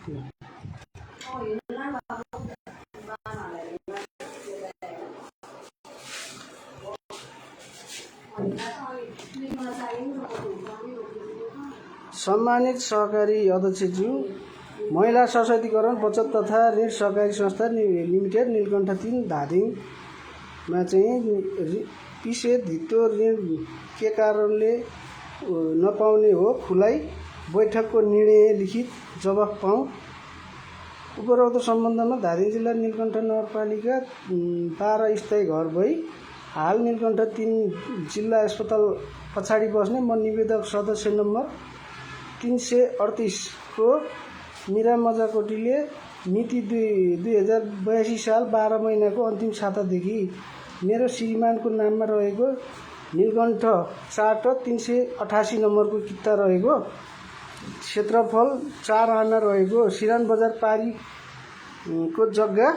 सम्मानित सहकारी अध्यक्षज्यू, महिला सशक्तिकरण बचत तथा ऋण सहकारी संस्था लिमिटेड नीलकण्ठ 3 धादिङमा चाहिँ पिसे धितो ऋण के कारणले नपाउने हो खुलाई बैठकको निर्णय लिखित जवाफ पाऊँ। उपरोक्त सम्बन्धमा धादिङ जिल्ला नीलकण्ठ नगरपालिका 12 स्थायी घर भई हाल नीलकण्ठ 3 जिल्ला अस्पताल पछाडि बस्ने म निवेदक सदस्य नम्बर 338 को मीरा मजाकोटीले मिति 2082 साल 12 महिनाको अन्तिम सातादेखि मेरो श्रीमानको नाममा रहेको नीलकण्ठ चार्ट 388 नम्बरको किता रहेको क्षेत्रफल 4 आना रहेको सिरान बजार पारी को जग्गा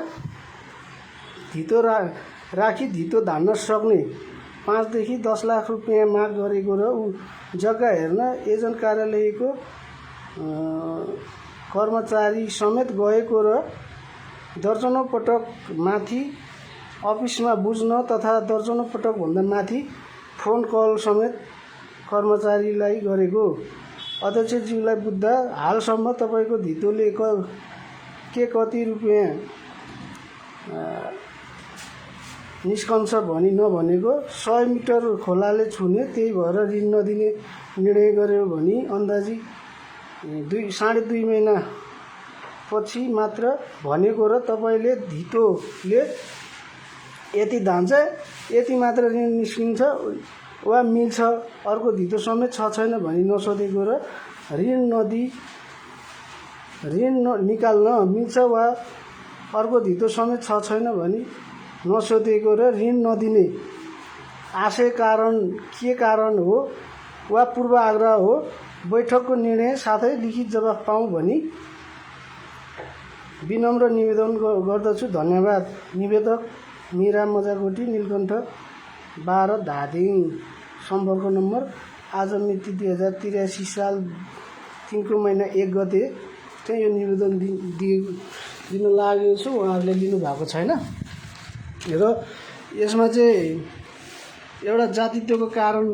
धितो राखी धितो धान्न सक्ने 5 देखि 10 लाख रुपैयाँ माग गरेको र जग्गा हेर्न एजेन्ट कार्यालयको कर्मचारी समेत गएको र दर्जनौं पटक माथि अफिसमा बुझ्न तथा दर्जनौं पटक भन्दा माथि फोन कल समेत कर्मचारीलाई गरेको अध्यक्षज्यूलाई बुझ्दा हालसम्म तपाईको धितोले के कति रुपैयाँ निस्कन्छ भनी नभनेको 100 मिटर खोलाले छुने त्यही भएर ऋण नदिने निर्णय गर्यो भनी अन्दाजी 2.5 महिना पछि मात्र भनेको र तपाईले धितोले यति धान्छ यति मात्र ऋण निस्किन्छ वा मिल्छ अर्को धितो समेत छ छैन भनी नसोधेको र ऋण निकाल्न मिल्छ वा अर्को धितो समेत छ छैन भनी नसोधेको र ऋण नदिने आशय के कारण हो वा पूर्व आग्रह हो बैठकको निर्णय साथै लिखित जवाफ पाऊँ भनी विनम्र निवेदन गर्दछु। धन्यवाद। निवेदक मीरा मजाकोटी नीलकण्ठ 12 धादिङ। सम्पर्क नम्बर आज मिति 2083 साल 3 को महिना 1 गते चाहिँ यो निवेदन दिन लागेको छु। उहाँहरूले लिनु भएको छैन र यसमा चाहिँ एउटा जातित्वको कारण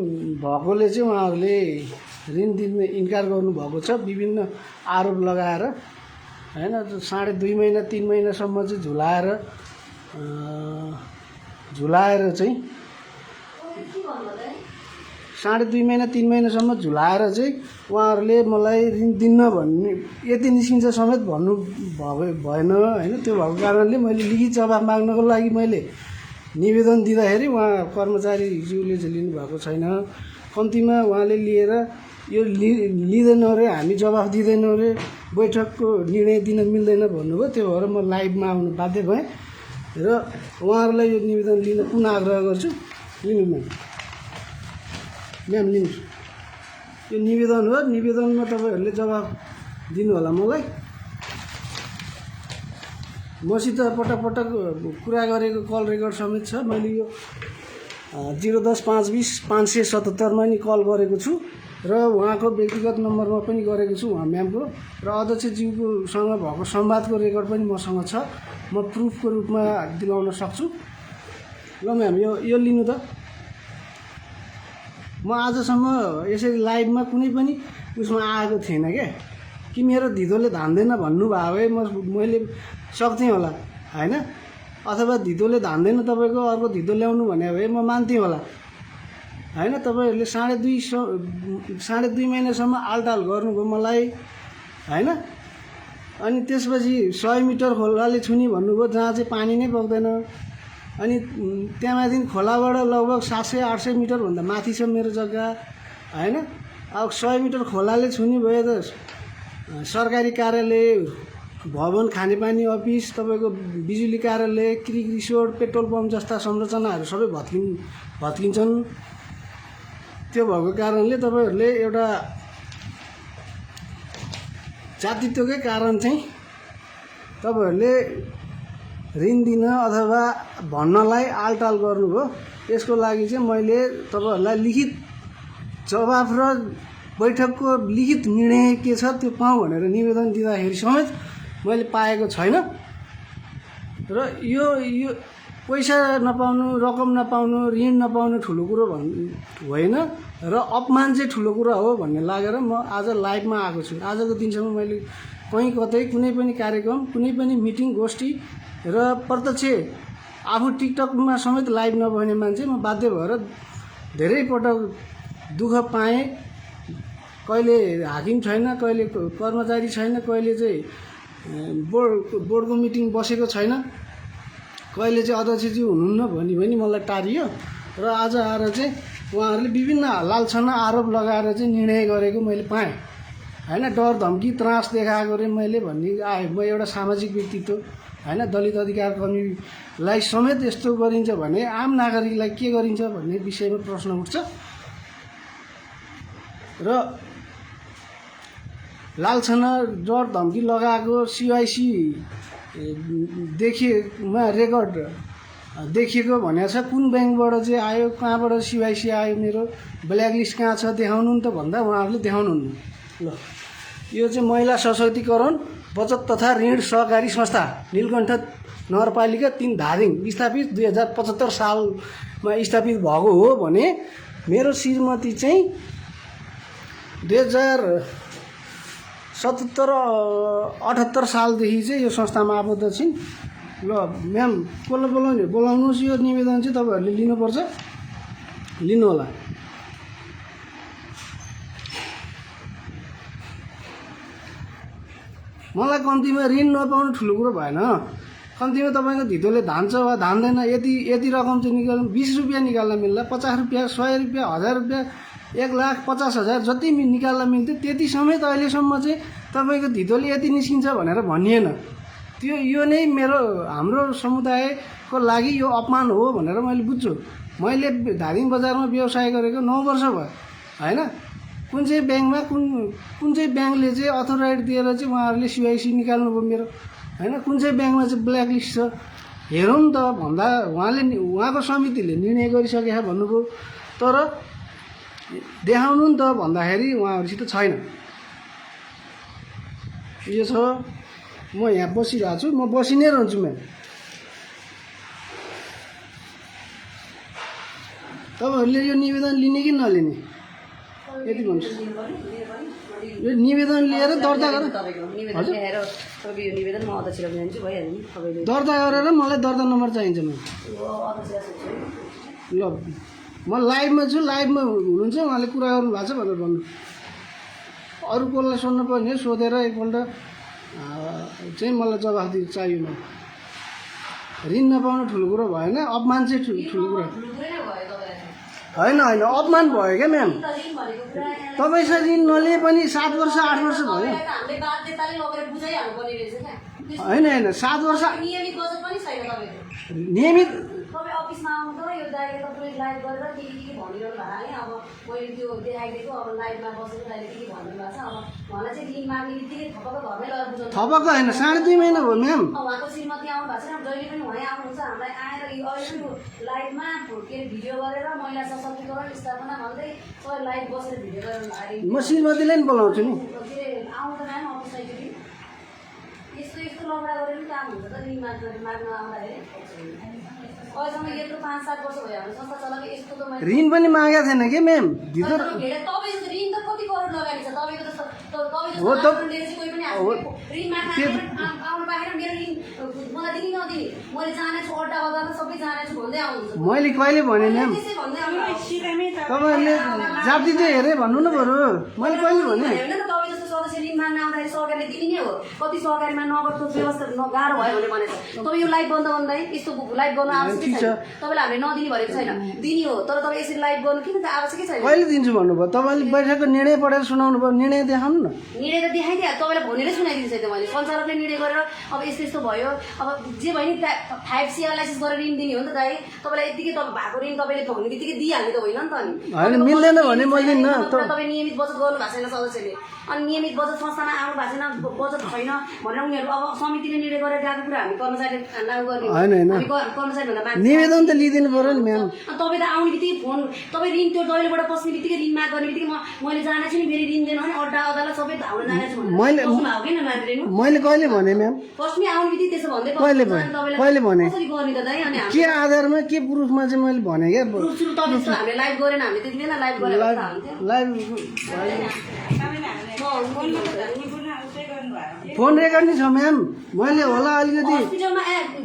भएकोले चाहिँ उहाँहरूले ऋण दिने इन्कार गर्नुभएको छ विभिन्न आरोप लगाएर हैन। 2.5 महिना 3 महिनासम्म चाहिँ झुलाएर चाहिँ 2.5 महिना 3 महिनासम्म झुलाएर चाहिँ उहाँहरूले मलाई ऋण दिन्न भन्ने यति निस्किन्छ समेत भन्नु भएन हैन। त्यो भएको कारणले मैले लिखित जवाफ माग्नको लागि मैले निवेदन दिँदाखेरि उहाँ कर्मचारीज्यूले चाहिँ लिनु भएको छैन। कम्तीमा उहाँले लिएर यो लिँदैन रे हामी जवाफ दिँदैनौँ रे बैठकको निर्णय दिन मिल्दैन भन्नुभयो। त्यो भएर म लाइभमा आउनु बाध्य भएँ र उहाँहरूलाई यो निवेदन लिन पुनः आग्रह गर्छु। लिनु म्याम लिनु। यो निवेदन हो। निवेदनमा तपाईहरूले जवाफ दिनु होला मलाई। मसित पटक कुरा गरेको कल रेकर्ड समेत छ। मैले यो 010-520-577 मा नि कल गरेको छु र उहाँको व्यक्तिगत नम्बरमा पनि गरेको छु उहाँ म्यामको र अध्यक्षज्यूसँग भएको संवादको रेकर्ड पनि मसँग छ। म प्रुफको रूपमा दिलाउन सक्छु। ल म्याम यो लिनु त। म आजसम्म यसरी लाइभमा कुनै पनि उसमा आएको थिएन क्या कि मेरो धितोले धान्दैन भन्नुभयो भए मैले सक्थेँ होला हैन। अथवा धितोले धान्दैन तपाईको अर्को धितो ल्याउनु भने भए म मान्थेँ होला हैन। तपाईहरुले 2.5 महिनासम्म आलटाल गर्नुभयो मलाई हैन। अनि त्यसपछि 100 मिटर खोलाले छुनी भन्नुभयो जहाँ चाहिँ पानी नै बग्दैन। अनि त्यहाँमाथि खोलाबाट लगभग 700-800 मिटर भन्दा माथि छ मेरो जग्गा हैन। अब 100 मिटर खोलाले छुनी भयो त सरकारी कार्यालय भवन खानेपानी अफिस तपाईको बिजुली कार्यालय क्रिक रिसोर्ट पेट्रोल पम्प जस्ता संरचनाहरू सबै भत्किन्छन्। त्यो भएको कारणले तपाईहरुले एउटा जातित्वकै कारण चाहिँ तपाईहरुले ऋण दिन अथवा भन्नलाई आलटाल गर्नुभयो। यसको लागि चाहिँ मैले तपाईहरुलाई लिखित जवाफ र बैठकको लिखित निर्णय के छ त्यो पाऊँ भनेर निवेदन दिँदाखेरि समेत मैले पाएको छैन र यो पैसा नपाउनु रकम नपाउनु ऋण नपाउनु ठुलो कुरो होइन र अपमान चाहिँ ठुलो कुरा हो भन्ने लागेर म आज लाइभमा आएको छु। आजको दिनसम्म मैले कहीँ कतै कुनै पनि कार्यक्रम कुनै पनि मिटिङ गोष्ठी र प्रत्यक्ष आफू टिकटकमा समेत लाइभ नभने मान्छे म बाध्य भएर धेरै पटक दुःख पाएँ। कहिले हाकिम छैन, कहिले कर्मचारी छैन, कहिले चाहिँ बोर्डको मिटिङ बसेको छैन, कहिले चाहिँ अध्यक्षजी हुनुहुन्न भनी मलाई टारियो र आज आएर चाहिँ उहाँहरूले विभिन्न लालछना आरोप लगाएर चाहिँ निर्णय गरेको मैले पाएँ होइन। डर धम्की त्रास देखाएको रे मैले भन्ने आएँ। म एउटा सामाजिक व्यक्तित्व होइन, दलित अधिकार कर्मीलाई समेत यस्तो गरिन्छ भने आम नागरिकलाई के गरिन्छ भन्ने विषयमा प्रश्न उठ्छ र लालछना डर धम्की लगाएको CIC देखिएमा रेकर्ड देखिएको भनेको छ। कुन ब्याङ्कबाट चाहिँ आयो, कहाँबाट CIC आयो, मेरो ब्ल्याकलिस्ट कहाँ छ देखाउनु नि त भन्दा उहाँहरूले देखाउनुहुन्न। ल यो चाहिँ महिला सशक्तिकरण बचत तथा ऋण सहकारी संस्था नीलकण्ठ नगरपालिका 3 धादिङ स्थापित 2075 सालमा स्थापित भएको हो भने मेरो श्रीमती चाहिँ 2077-78 सालदेखि चाहिँ यो संस्थामा आबद्ध छिन्। ल म्याम कसलाई बोलाउनुहोस्, यो निवेदन चाहिँ तपाईँहरूले लिनुपर्छ, लिनुहोला। मलाई कम्तीमा ऋण नपाउनु ठुलो कुरो भएन। कम्तीमा तपाईँको धितोले धान्छ वा धान्दैन, यति रकम चाहिँ निकाल्नु 20 रुपियाँ निकाल्न मिल्ला, 50 रुपियाँ, 100 रुपियाँ, 1000 रुपियाँ, 1,50,000 जति निकाल्न मिल्थ्यो त्यति समेत अहिलेसम्म चाहिँ तपाईँको धितोले यति निस्किन्छ भनेर भनिएन। यो नै हाम्रो समुदायको लागि यो अपमान हो भनेर मैले बुझ्छु। मैले धादिङ बजारमा व्यवसाय गरेको 9 वर्ष भयो होइन। कुन चाहिँ ब्याङ्कमा कुन चाहिँ ब्याङ्कले चाहिँ अथोराइज दिएर चाहिँ उहाँहरूले CIC निकाल्नुभयो मेरो होइन, कुन चाहिँ ब्याङ्कमा चाहिँ ब्ल्याकलिस्ट छ हेरौँ त भन्दा उहाँको समितिले निर्णय गरिसकेको भन्नुभयो, तर देखाउनु नि त भन्दाखेरि उहाँहरूसित छैन। यो छ, म यहाँ बसिरहेको छु, म बसि नै रहन्छु। म्याम तपाईँहरूले यो निवेदन लिने कि नलिने यति भन्छु। यो निवेदन लिएर दर्ता गरेर दर्ता गरेर मलाई दर्ता नम्बर चाहिन्छ। म्याम ल म लाइभमा छु, लाइभमा हुनुहुन्छ, उहाँले कुरा गर्नु भएको छ भनेर भन्नु। अरू कसलाई सोध्नु पर्ने सोधेर एकपल्ट चाहिँ मलाई जवाफ दिनु चाहियो। म्याम ऋण नपाउनु ठुलो कुरो भएन, अपमान चाहिँ ठुलो कुरो होइन। अपमान भयो क्या म्याम। तपाईँसँग ऋण नलिए पनि 7 वर्ष 8 वर्ष भयो होइन। 7 वर्ष नियमित अफिसमा आउनु त यो दाइले तपाईले लाइभ गरेर के भनिरहनु भएको है। अब मैले त्यो देखाइदिएको, अब लाइभमा बसेर दाइले के भनिरहनु भएको छ। अब उहाँलाई चाहिँ ऋण माग्ने बित्तिकै थपक्क घरमै लगेर बुझाउनु थपक्क होइन, 2.5 महिना भयो म्याम। उहाँको श्रीमती आउनु भएको छैन, जहिले पनि उहाँ आउनुहुन्छ हामीलाई आएर यो अहिले लाइभमा के भिडियो गरेर महिला सशक्तिकरण स्थापना भन्दै सबै लाइभ बसेर भिडियो गरेर म श्रीमतीलाई नि बोलाउँछु नि। आउनु त म्याम अफिस आइपुग्यो यस्तो लफडा गरेर पनि काम हुन्छ त ऋण माग्न आउँदाखेरि। अहिलेसम्म यत्रो 5-7 वर्ष भयो हाम्रो संस्था चलाएको, यस्तो त मैले ऋण पनि मागेको थिएन कि म्याम। तपाईँको ऋण त कति करोड लगाएको छ तपाईँको त कोही पनि ऋण माग्न आउनु पाएन। मेरो ऋण मलाई दिने नदिने मैले जानेछु, अड्डा अदालत सबै जानेछु भन्दै आउनुहुन्छ। मैले कहिले भने म्याम तपाईँहरूले जाति चाहिँ हेरेँ भन्नु न बरु। मैले कहिले भने तपाईँ जस्तो सदस्य ऋण माग्न आउँदाखेरि सरकारले दिने नै हो। कति सरकारीमा नगदको व्यवस्था गाह्रो भयो भने भनेछ। तपाईँ यो लाइभ बन्द गर्दै यस्तो लाइभ गर्नु आवश्यक छैन। तपाईँले हामीले नदिने भनेको छैन, दिने हो। तर तपाईँ यसरी लाइभ गर्नु किन त आवश्यकै छैन। कहिले दिन्छु भन्नुभयो तपाईँले? बैठकको निर्णय पढेर सुनाउनु भयो, निर्णय देखाउनु न। निर्णय त देखाइदिए तपाईँलाई भनेरै सुनाइदिन्छ त मैले। सञ्चालकले निर्णय गरेर अब यस्तो भयो, अब जे भयो नि 5C एनालाइसिस गरेर ऋण दिने हो नि त दाइ। तपाईँलाई यतिकै भएको ऋण तपाईँले भन्ने बित्तिकै दिइहाल्ने त होइन नि त। होइन मिल्दैन भने म दिन्न। तपाईँ नियमित बचत गर्नु भएको छैन सदस्यले, अनि नियमित बचत संस्थामा आउनु भएको छैन, बचत छैन भनेर उनीहरू अब समितिले निर्णय गरेर गएको कुरा हामी कर्मचारी लागू गर्ने होइन हामी कर्मचारी भन्दा माथि निवेदन त लिइदिनु पर्यो नि म्याम। तपाईँ त आउने बित्तिकै फोन तपाईँ ऋण त्यो दैलोबाट पस्ने बित्तिकै ऋण माग गर्ने बित्तिकै मैले जाने छु नि फेरि ऋण दिएन भने अड्डा अदालत सबै धाउन जाने छु मैले भएको किन मात्रै मैले कहिले भने म्याम? फर्स्टमै आउने बित्तिकै त्यसो भन्दै कहिले भने कसरी गर्ने त दाइ? अनि के आधारमा के प्रुफमा चाहिँ मैले भने क्या? तपाईँ हामीले लाइभ गरेन हामीले त्यति बेला लाइभ गरेर लाइभ फोन रेकर्ड नि छ म्याम। मैले होला अलिकति हस्पिटलमा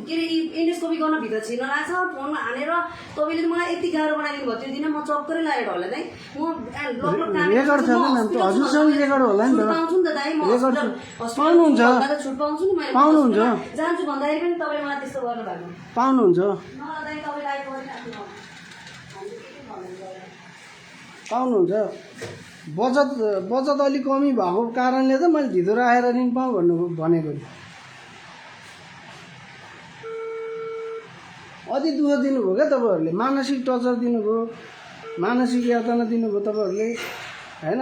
के अरे एन्डोस्कोपी गर्न भित्र छिर्न लाग्छ फोनमा हानेर तपाईँले मलाई यति गाह्रो बनाइदिनु भयो त्यो दिन म चक्करै लागेर होला दाइ म रेकर्ड छ नि म्याम, हजुरसँग रेकर्ड होला नि त। पाउँछु नि त दाइ म पाउनुहुन्छ छुट पाउँछु नि मैले पाउनुहुन्छ जान्छु भन्दाखेरि पनि तपाईँले मलाई त्यस्तो गर्नु भएको पाउनुहुन्छ दाइ तपाईँ लाइभ गरिराख्नु पाउनुहुन्छ। बचत अलिक कमी भएको कारणले त मैले धितो राखेर ऋण पाऊँ भनेको नि। अति दुःख दिनुभयो क्या तपाईँहरूले, मानसिक टर्चर दिनुभयो, मानसिक यातना दिनुभयो तपाईँहरूले होइन।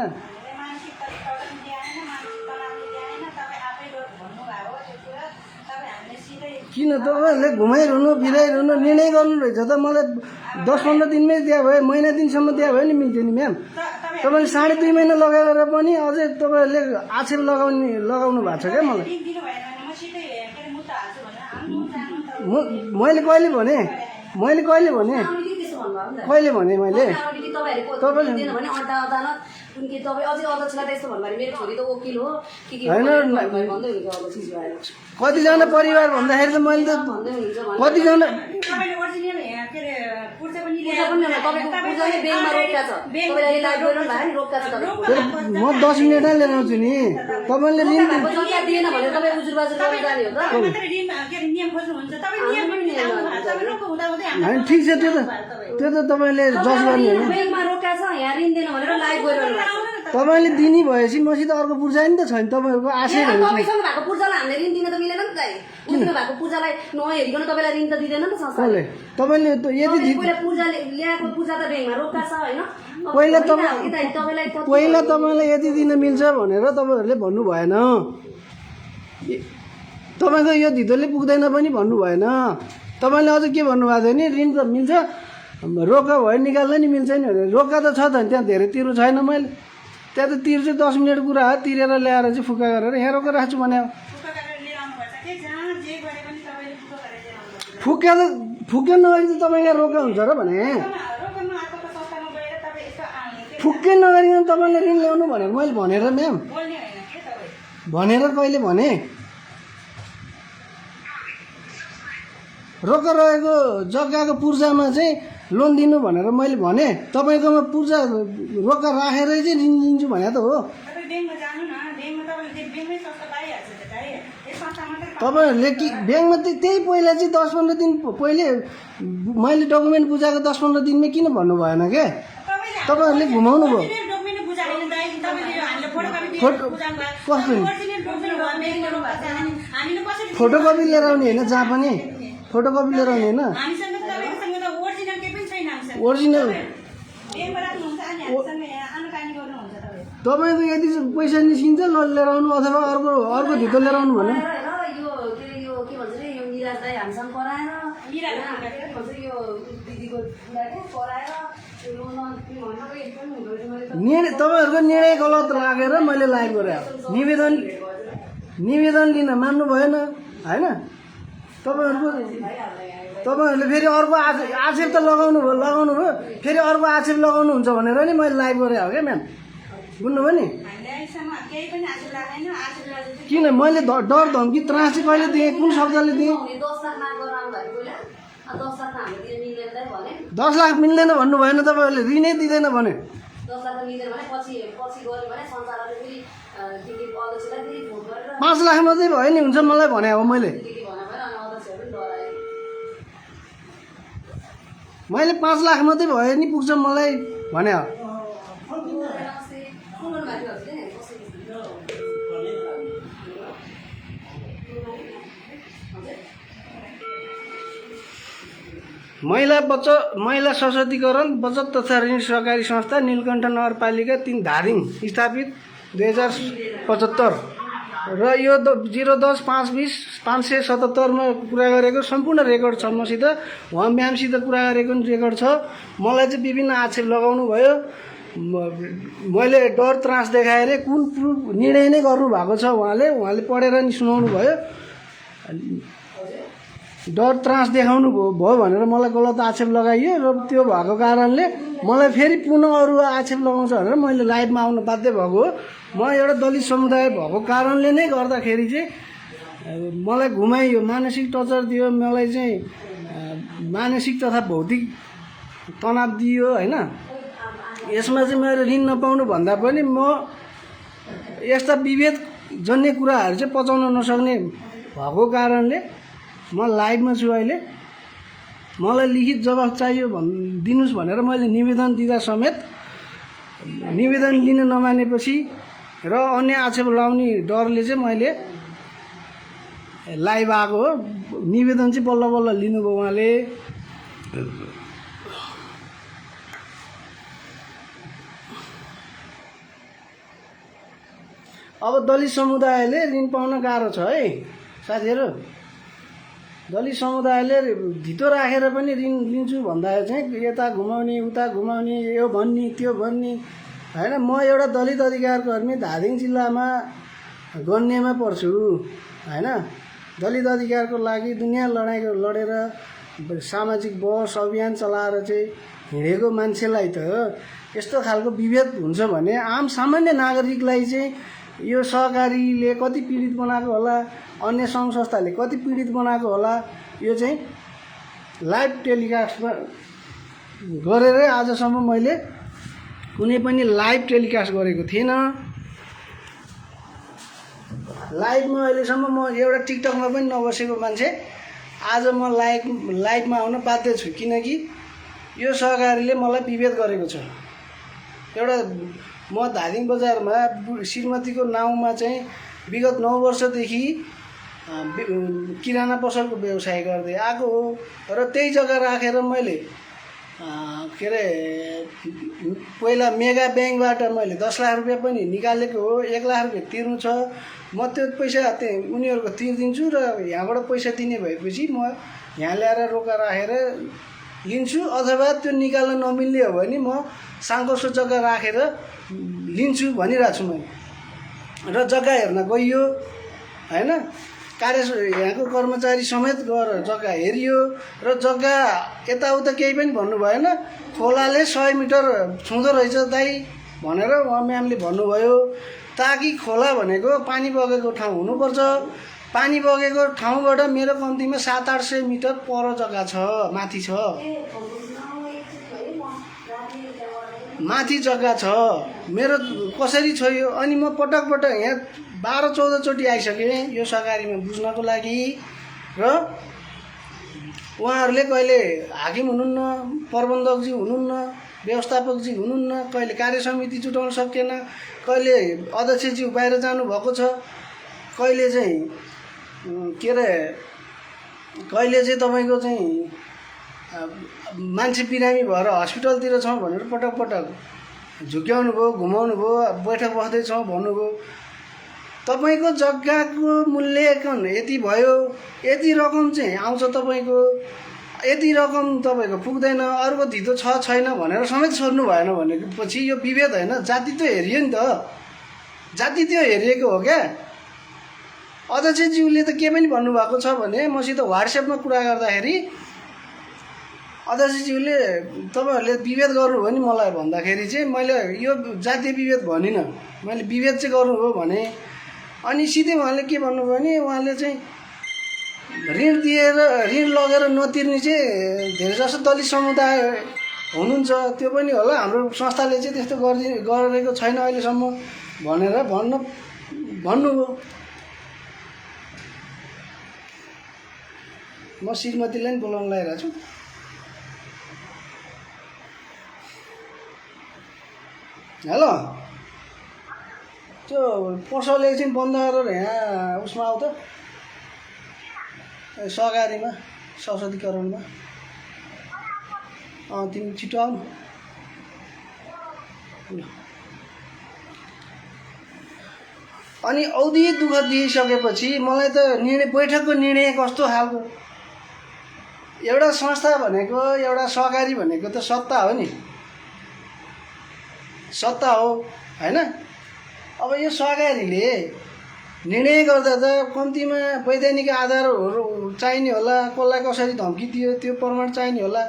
किन तपाईँहरूले घुमाइरहनु फिराइरहनु निर्णय गर्नु रहेछ त मलाई 10-15 दिनमै दिया भयो, महिना दिनसम्म दिया भयो नि मिल्थ्यो नि म्याम। तपाईँले 2.5 महिना लगाएर पनि अझै तपाईँहरूले आक्षेप लगाउनु भएको छ क्या मलाई। मैले कहिले भने मैले मैले कतिजना परिवार भन्दाखेरि त मैले त कतिजना म 10 मिनटै लिएर आउँछु नि। तपाईँले ऋण होइन ठिक छ, त्यो त तपाईँले जज गर्ने होइन। तपाईँले दिने भएपछि मसित अर्को पूर्जा नि त छैन तपाईँहरूको आशय भएको पूर्जालाई हामीले ऋण दिन त मिलेन नि त भएको पूर्जालाई नहेरिकन तपाईँलाई ऋण त दिँदैन नि त संस्थाले। तपाईँले यदि पूजाले ल्याएको पूजा त ब्याङ्कमा रोक्का छ होइन। पहिला तपाईँलाई यति दिन मिल्छ भनेर तपाईँहरूले भन्नु भएन। तपाईँको यो धितोले पुग्दैन पनि भन्नु भएन। तपाईँले अझ के भन्नुभएको थियो नि, ऋण त मिल्छ रोक्का भयो निकाल्दा नि मिल्छ नि भनेर। रोक्का त छ त त्यहाँ धेरै तिर्नु छैन मैले, त्यहाँ त तिर चाहिँ 10 मिनट कुरा हो, तिरेर ल्याएर चाहिँ फुक्का गरेर यहाँ रोकेर राख्छु भने फुक्का नगरी त तपाईँ यहाँ रोक्का हुन्छ र भने फुक्कै नगरिकन तपाईँले ऋण ल्याउनु भनेर मैले भनेर म्याम भनेर कहिले भने? रोक्का रहेको जग्गाको पूर्जामा चाहिँ लोन दिनु भनेर मैले भने। तपाईँकोमा पूर्जा रोक्का राखेरै चाहिँ ऋण लिन्छु भने त हो। तपाईँहरूले कि ब्याङ्कमा त्यही पहिला चाहिँ 10-15 दिन पहिले मैले डकुमेन्ट बुझाएको 10-15 दिनमै किन भन्नु भएन क्या? तपाईँहरूले घुमाउनु भयो। फोटोकपी लिएर आउने होइन, जहाँ पनि फोटोकपी लिएर आउने होइन, ओरिजिनल। तपाईँको यदि पैसा निस्किन्छ लिएर आउनु अथवा अर्को धितो लिएर आउनु भने तपाईँहरूको निर्णय गलत लागेर मैले लाइभ गरेँ। निवेदन लिन मान्नु भएन होइन। तपाईँहरूले फेरि अर्को आक्षेप त लगाउनु भयो, फेरि अर्को आक्षेप लगाउनुहुन्छ भनेर नि मैले लाइभ गरेँ हो क्या म्याम, बुझ्नुभयो नि? किन मैले डर धम्की त्रास चाहिँ कहिले दिएँ, कुन शब्दले दिएँ? 10 लाख मिल्दैन भन्नु भएन तपाईँहरूले, ऋणै दिँदैन भने 5 लाख मात्रै भयो नि हुन्छ मलाई भने हो। मैले 5 लाख मात्रै भयो नि पुग्छ मलाई भने हो। महिला सशक्तिकरण बचत तथा ऋण सहकारी संस्था नीलकण्ठ नगरपालिका 3 धादिङ स्थापित 2075। र यो 010-520-577 मा कुरा गरेको सम्पूर्ण रेकर्ड छ मसित। उहाँ म्यामसित कुरा गरेको पनि रेकर्ड छ। मलाई चाहिँ विभिन्न आक्षेप लगाउनु भयो। मैले डर त्रास देखाएर कुन निर्णय नै गर्नुभएको छ उहाँले पढेर नि सुनाउनु भयो। डर त्रास देखाउनु भयो भनेर मलाई गलत आक्षेप लगाइयो र त्यो भएको कारणले मलाई फेरि पुनः अरू आक्षेप लगाउँछ भनेर मैले लाइभमा आउन बाध्य भएको हो। म एउटा दलित समुदाय भएको कारणले नै गर्दाखेरि चाहिँ मलाई घुमाइयो, मानसिक टर्चर दियो, मलाई चाहिँ मानसिक तथा भौतिक तनाव दियो होइन। यसमा चाहिँ मैले ऋण नपाउनु भन्दा पनि म यस्ता विभेदजन्य कुराहरू चाहिँ पचाउन नसक्ने भएको कारणले म लाइभमा छु अहिले। मलाई लिखित जवाफ चाहियो दिनुहोस् भनेर मैले निवेदन दिँदा समेत निवेदन लिन नमानेपछि र अन्य आक्षेप लाउने डरले चाहिँ मैले लाइभ आएको हो। निवेदन चाहिँ बल्ल बल्ल लिनुभयो उहाँले। अब दलित समुदायले ऋण पाउन गाह्रो छ है साथीहरू। दलित समुदायले धितो राखेर पनि ऋण लिन्छु भन्दा चाहिँ यता घुमाउने उता घुमाउने यो भन्ने त्यो भन्ने होइन। म एउटा दलित अधिकार कर्मी धादिङ जिल्लामा गन्नेमा पर्छु होइन। दलित अधिकारको लागि दुनियाँ लडाइँ लडेर सामाजिक बहस अभियान चलाएर चाहिँ हिँडेको मान्छेलाई त यस्तो खालको विभेद हुन्छ भने आम सामान्य नागरिकलाई चाहिँ यो सहकारीले कति पीडित बनाएको होला, अन्य सङ्घ संस्थाले कति पीडित बनाएको होला। यो चाहिँ लाइभ टेलिकास्टमा गरेरै आजसम्म मैले कुनै पनि लाइभ टेलिकास्ट गरेको थिइनँ। लाइभमा अहिलेसम्म म एउटा टिकटकमा पनि नबसेको मान्छे आज म लाइभमा आउन बाध्य छु, किनकि यो सहकारीले मलाई विभेद गरेको छ। एउटा म धादिङ बजारमा श्रीमतीको नाउँमा चाहिँ विगत 9 वर्षदेखि किराना पसलको व्यवसाय गर्दै आएको हो र त्यही जग्गा राखेर मैले के अरे पहिला मेगा ब्याङ्कबाट मैले 10 लाख रुपियाँ पनि निकालेको हो। 1 लाख रुपियाँ तिर्नु छ। म त्यो पैसा उनीहरूको तिर्दिन्छु र यहाँबाट पैसा दिने भएपछि म यहाँ ल्याएर रोका राखेर लिन्छु, अथवा त्यो निकाल्न नमिल्ने हो भने म साङ्कोसो जग्गा राखेर लिन्छु भनिरहेको छु मैले। र जग्गा हेर्न गइयो होइन। यहाँको कर्मचारी समेत गएर जग्गा हेरियो र जग्गा यताउता केही पनि भन्नु भएन। खोलाले 100 मिटर छुँदो रहेछ दाइ भनेर उहाँ म्यामले भन्नुभयो। ताकि खोला भनेको पानी बगेको ठाउँ हुनुपर्छ। पानी बगेको ठाउँबाट मेरो कम्तीमा 700-800 मिटर पर जग्गा छ, माथि छ, माथि जग्गा छ मेरो। कसरी छ यो? अनि म पटक यहाँ 12-14 चोटि आइसकेँ यो सहकारीमा बुझ्नको लागि र उहाँहरूले कहिले हाकिम हुनुहुन्न, प्रबन्धकजी हुनुहुन्न, व्यवस्थापकजी हुनुहुन्न, कहिले कार्य समिति जुटाउन सकेन, कहिले अध्यक्षज्यू बाहिर जानुभएको छ, कहिले चाहिँ के अरे कहिले चाहिँ तपाईँको चाहिँ मान्छे बिरामी भएर हस्पिटलतिर छौँ भनेर पटक पटक झुक्याउनु भयो, घुमाउनु भयो, बैठक बस्दैछौँ भन्नुभयो। तपाईँको जग्गाको मूल्याङ्कन यति भयो, यति रकम चाहिँ आउँछ तपाईँको, यति रकम तपाईँको पुग्दैन, अरूको धितो छ छैन भनेर समेत सोध्नु भएन भनेपछि यो विभेद होइन, जाति त हेरियो नि त, जाति त्यो हेरिएको हो क्या। अध्यक्षज्यूले त के पनि भन्नुभएको छ भने मसित व्हाट्सएपमा कुरा गर्दाखेरि अध्यक्षज्यूले तपाईँहरूले विभेद गर्नुभयो नि मलाई भन्दाखेरि चाहिँ मैले यो जातीय विभेद भनिनँ, मैले विभेद चाहिँ गर्नुभयो भने। अनि सिधै उहाँले के भन्नुभयो भने उहाँले चाहिँ ऋण लगेर नतिर्ने चाहिँ धेरैजसो दलित समुदाय हुनुहुन्छ, त्यो पनि होला, हाम्रो संस्थाले चाहिँ त्यस्तो गरेको छैन अहिलेसम्म भनेर भन्नुभयो। म श्रीमतीलाई नि बोलाउन लागिरहेको छु। हेलो, त्यो पसल एकछिन बन्द गरेर यहाँ उसमा आऊ त, सहकारीमा संसदीकरणमा। तिमी छिटो आऊ न। ल अनि औधी दुःख दिइसकेपछि मलाई त बैठकको निर्णय कस्तो खालको, एउटा संस्था भनेको, एउटा सहकारी भनेको त सत्ता हो नि, सत्ता हो हैन। अब यो सहकारीले निर्णय गर्दा त कम्तीमा वैधानिक आधारहरू चाहिने होला, कसलाई कसरी धम्की दियो त्यो प्रमाण चाहिने होला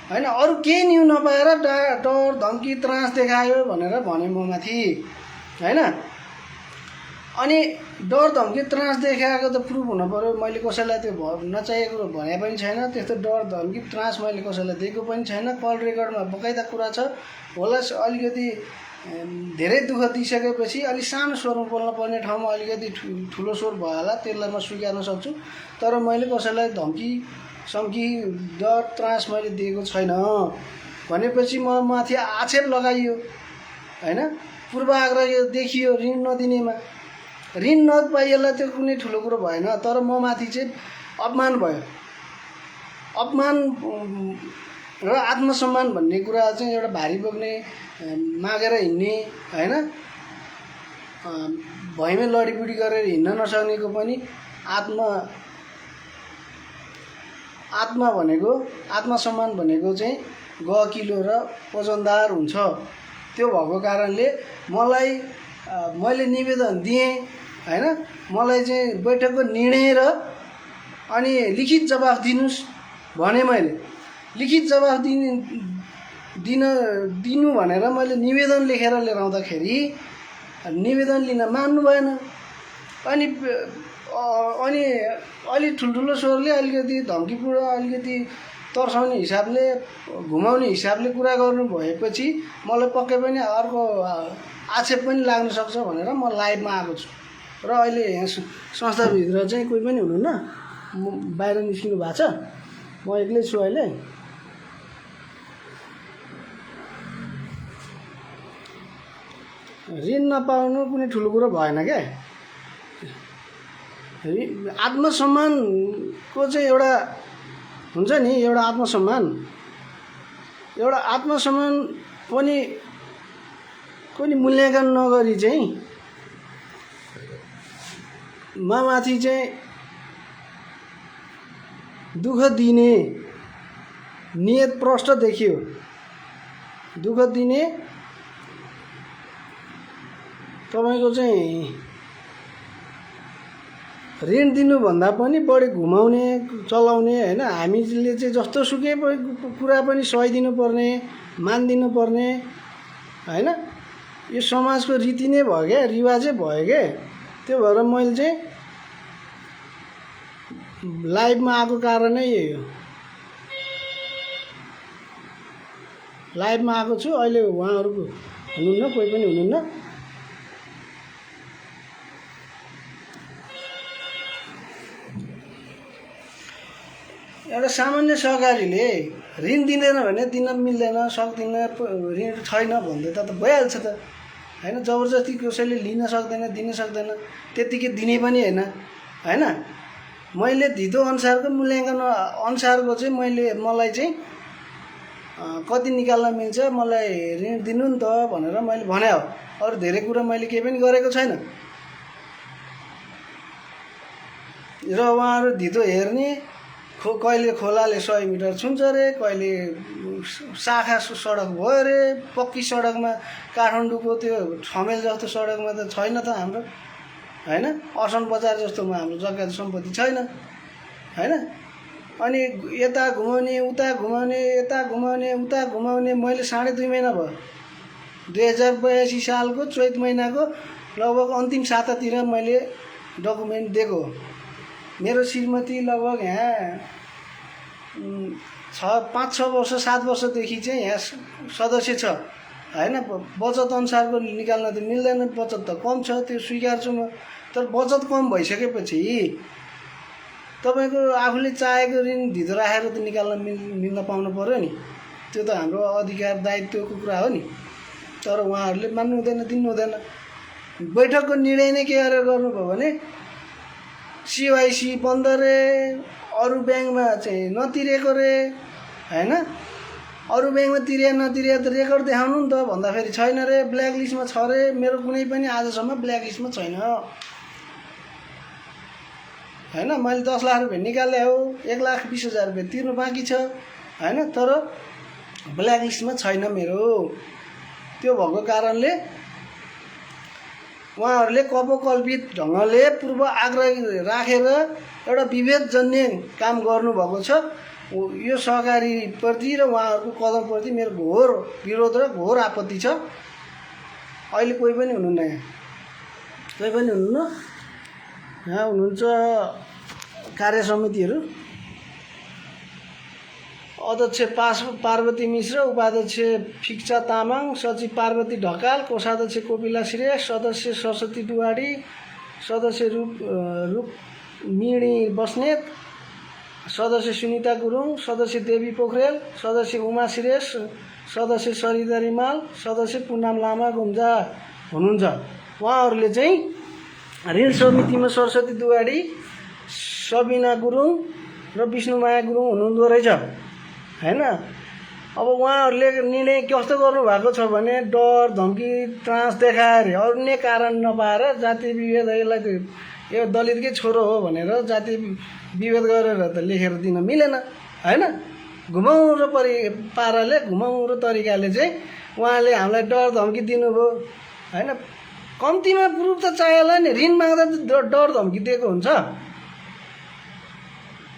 हैन। अरू केही न्यु नपाएर डर धम्की त्रास देखायो भनेर भने म माथि हैन। अनि डर धम्की त्रास देखाएको त प्रुफ हुनु पर्यो। मैले कसैलाई त्यो नचाहिएको कुरो भने पनि छैन, त्यस्तो डर धम्की त्रास मैले कसैलाई दिएको पनि छैन। कल रेकर्डमा बकाइदा कुरा छ होला। अलिकति धेरै दुःख दिइसकेपछि अलि सानो स्वरमा बोल्न पर्ने ठाउँमा अलिकति ठुलो स्वर भयो होला, त्यसलाई म स्वीकार्न सक्छु। तर मैले कसैलाई धम्की सम्की डर त्रास मैले दिएको छैन भनेपछि म माथि आक्षेप लगाइयो हैन। पूर्वाग्रह देखियो ऋण नदिनेमा। ऋण नपाइएला त्यो कुनै ठुलो कुरो भएन, तर म माथि चाहिँ अपमान भयो। अपमान र आत्मसम्मान भन्ने कुरा चाहिँ एउटा भारी बोक्ने, मागेर हिँड्ने हैन, भैँमै लडीबुडी गरेर हिँड्न नसक्नेको पनि आत्मा भनेको, आत्मसम्मान भनेको चाहिँ गहकिलो र वजनदार हुन्छ। त्यो भएको कारणले मैले निवेदन दिएँ हैन। मलाई चाहिँ बैठकको निर्णय र अनि लिखित जवाफ दिनुस् भने मैले लिखित जवाफ दिनु भनेर मैले निवेदन लेखेर लिएर आउँदाखेरि निवेदन लिन मान्नु भएन। अनि अलि ठुल्ठुलो स्वरले अलिकति धम्कीपूर्ण, अलिकति तर्साउने हिसाबले, घुमाउने हिसाबले कुरा गर्नु भएपछि मलाई पक्कै पनि अर्को आक्षेप पनि लाग्न सक्छ भनेर म लाइभमा आएको छु। र अहिले यहाँ संस्थाभित्र चाहिँ कोही पनि हुनुहुन्न, म बाहिर निस्किनु भएको छ, म एक्लै छु अहिले। ऋण नपाउनु कुनै ठुलो कुरो भएन क्या। आत्मसम्मानको चाहिँ एउटा हुन्छ नि, एउटा आत्मसम्मान पनि कुनै मूल्याङ्कन नगरी चाहिँ माथि चाहिँ दुःख दिने नियत प्रष्ट देखियो। दुःख दिने तपाईको चाहिँ ऋण दिनुभन्दा पनि बढी घुमाउने चलाउने हैन। हामीले चाहिँ जस्तो सुकै कुरा पनि सहिदिनु पर्ने, मानिदिनु पर्ने हैन। यो समाजको रीति नै भयो क्या, रिवाजै भयो क्या। त्यो भएर मैले चाहिँ लाइभमा आएको कारण नै यही हो। लाइभमा आएको छु अहिले। उहाँहरूको हुनुहुन्न, कोही पनि हुनुहुन्न। एउटा सामान्य सहकारीले ऋण दिँदैन भने दिन मिल्दैन, सक्दैन, ऋण छैन भन्दै त भइहाल्छ त हैन। जबरजस्ती कसैले लिन सक्दैन, दिन सक्दैन, त्यतिकै दिने पनि हैन। मैले धितो अनुसारको मूल्याङ्कन अनुसारको चाहिँ मलाई चाहिँ कति निकाल्न मिल्छ, मलाई ऋण दिनु नि त भनेर मैले भने हो। अरू धेरै कुरा मैले केही पनि गरेको छैन। र उहाँहरू धितो हेर्ने, कहिले खोलाले 100 मिटर छुन्छ अरे, कहिले शाखा सडक भयो अरे, पक्की सडकमा काठमाडौँको त्यो ठमेल जस्तो सडकमा त छैन त हाम्रो हैन। अर्सन बजार जस्तोमा हाम्रो जग्गा सम्पत्ति छैन हैन। अनि यता घुमाउने, उता घुमाउने, यता घुमाउने, उता घुमाउने। मैले 2.5 महिना भयो 2082 सालको चैत महिनाको लगभग अन्तिम सातातिर मैले डकुमेन्ट दिएको। मेरो श्रीमती लगभग यहाँ 5-6 वर्ष 7 वर्षदेखि चाहिँ यहाँ सदस्य छ हैन। बचत अनुसारको निकाल्न त मिल्दैन, बचत त कम छ, त्यो स्वीकार्छु म। तर बचत कम भइसकेपछि तपाईको आफूले चाहेको ऋण धितो राखेर त निकाल्न मिल्न पाउनु पर्यो नि। त्यो त हाम्रो अधिकार दायित्वको कुरा हो नि। तर उहाँहरूले मान्नु हुँदैन, दिनु हुँदैन। बैठकको निर्णय नै के गरेर गर्नुभयो भने CYC बन्द रे, अरू ब्याङ्कमा चाहिँ नतिरेको रे हैन। अरू ब्याङ्कमा तिरे नतिरे त रेकर्ड देखाउनु नि त भन्दाखेरि छैन रे, ब्ल्याक लिस्टमा छ रे, मेरो कुनै पनि आजसम्म ब्ल्याक लिस्टमा छैन होइन। मैले 10 लाख रुपियाँ निकाले हो, 1,20,000 रुपियाँ तिर्नु बाँकी छ होइन, तर ब्ल्याक लिस्टमा छैन मेरो। त्यो भएको कारणले उहाँहरूले कपोकल्पित ढङ्गले पूर्व आग्रह राखेर एउटा विभेदजन्य काम गर्नुभएको छ। यो सहकारीप्रति र उहाँहरूको कदमप्रति मेरो घोर विरोध र घोर आपत्ति छ। अहिले कोही पनि हुनुहुन्न, यहाँ कोही पनि हुनुहुन्न, यहाँ हुनुहुन्छ कार्य समितिहरू, अध्यक्ष पार्वती मिश्र, उपाध्यक्ष फिक्सा तामाङ, सचिव पार्वती ढकाल, कोषाध्यक्ष कोपिला श्रेष्ठ, सदस्य सरस्वती डुवाडी, सदस्य रुक्मिणी बस्नेत, सदस्य सुनिता गुरुङ, सदस्य देवी पोखरेल, सदस्य उमा श्रेष्ठ, सदस्य सरिता रिमाल, सदस्य पुनाम लामा गुम्जा हुनुहुन्छ। उहाँहरूले चाहिँ ऋण समितिमा सरस्वती दुवाडी, सबिना गुरुङ र विष्णुमाया गुरुङ हुनुहुँदो रहेछ होइन। अब उहाँहरूले निर्णय कस्तो गर्नुभएको छ भने डर धम्की त्रास देखाएर अन्य कारण नपाएर जातीय विभेद, यसलाई त यो दलितकै छोरो हो भनेर जातीय विभेद गरेर त लेखेर दिन मिलेन होइन। घुमाउरो पाराले घुमाउरो तरिकाले चाहिँ उहाँले हामीलाई डर धम्की दिनुभयो होइन। कम्तीमा प्रुफ त चाहिएला नि, ऋण माग्दा डर धम्की दिएको हुन्छ।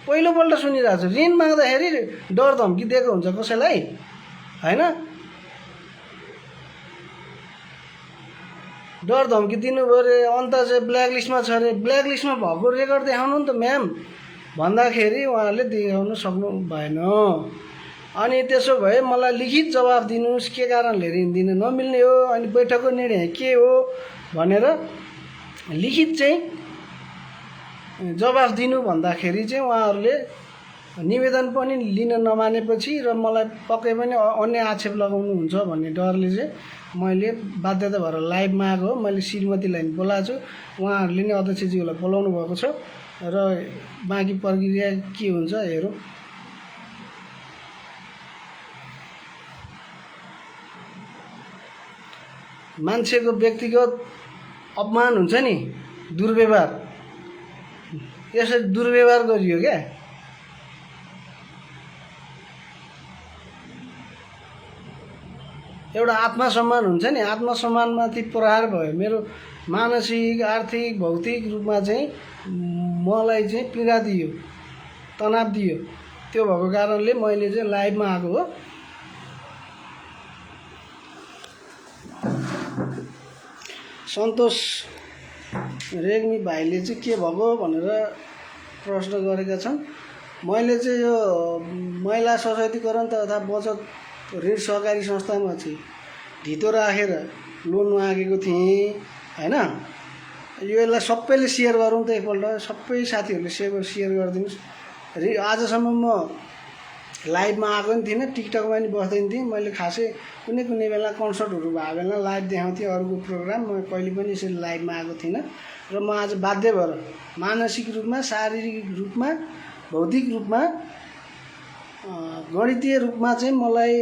पहिलोपल्ट सुनिरहेको छु, ऋण माग्दाखेरि डर धम्की दिएको हुन्छ कसैलाई होइन। डर धम्की दिनुभयो अरे, अन्त चाहिँ ब्ल्याक लिस्टमा छ अरे, ब्ल्याक लिस्टमा भएको रेकर्ड देखाउनु नि त म्याम भन्दाखेरि उहाँहरूले देखाउनु सक्नु भएन। अनि त्यसो भए मलाई लिखित जवाफ दिनुहोस् के कारणले ऋण दिन नमिल्ने हो, अनि बैठकको निर्णय के हो भनेर लिखित चाहिँ जवाफ दिनु भन्दाखेरि चाहिँ उहाँहरूले निवेदन पनि लिन नमानेपछि र मलाई पक्कै पनि अन्य आक्षेप लगाउनुहुन्छ भन्ने डरले चाहिँ मैले बाध्यता भएर लाइभमा आएको हो। मैले श्रीमतीलाई बोलाएको छु, उहाँहरूले नै अध्यक्षज्यूलाई बोलाउनु भएको छ र बाँकी प्रक्रिया के हुन्छ हेरौँ। मान्छेको व्यक्तिगत अपमान हुन्छ नि, दुर्व्यवहार, यसरी दुर्व्यवहार गरियो क्या। एउटा आत्मसम्मान हुन्छ नि, आत्मसम्मानमाथि प्रहार भयो। मेरो मानसिक आर्थिक भौतिक रूपमा चाहिँ मलाई चाहिँ पीडा दियो, तनाव दियो। त्यो भएको कारणले मैले चाहिँ लाइभमा आएको हो। सन्तोष रेग्मी भाइले चाहिँ के भएको भनेर प्रश्न गरेका छन्। मैले चाहिँ यो महिला सशक्तिकरण तथा बचत ऋण सहकारी संस्थामा चाहिँ ढितो राखेर लोन मागेको थिएँ होइन। यसलाई सबैले सेयर गरौँ त एकपल्ट, सबै साथीहरूले सेयर गरिदिनुहोस्। आजसम्म म लाइभमा आएको नि थिइनँ, टिकटकमा पनि बस्दैन थिएँ। मैले खासै कुनै कुनै बेला कन्सर्टहरू भएको बेला लाइभ देखाउँथेँ, अरूको प्रोग्राम। म कहिले पनि यसरी लाइभमा आएको थिइनँ र म आज बाध्य भएर मानसिक रूपमा, शारीरिक रूपमा, भौतिक रूपमा, गणितीय रूपमा चाहिँ मलाई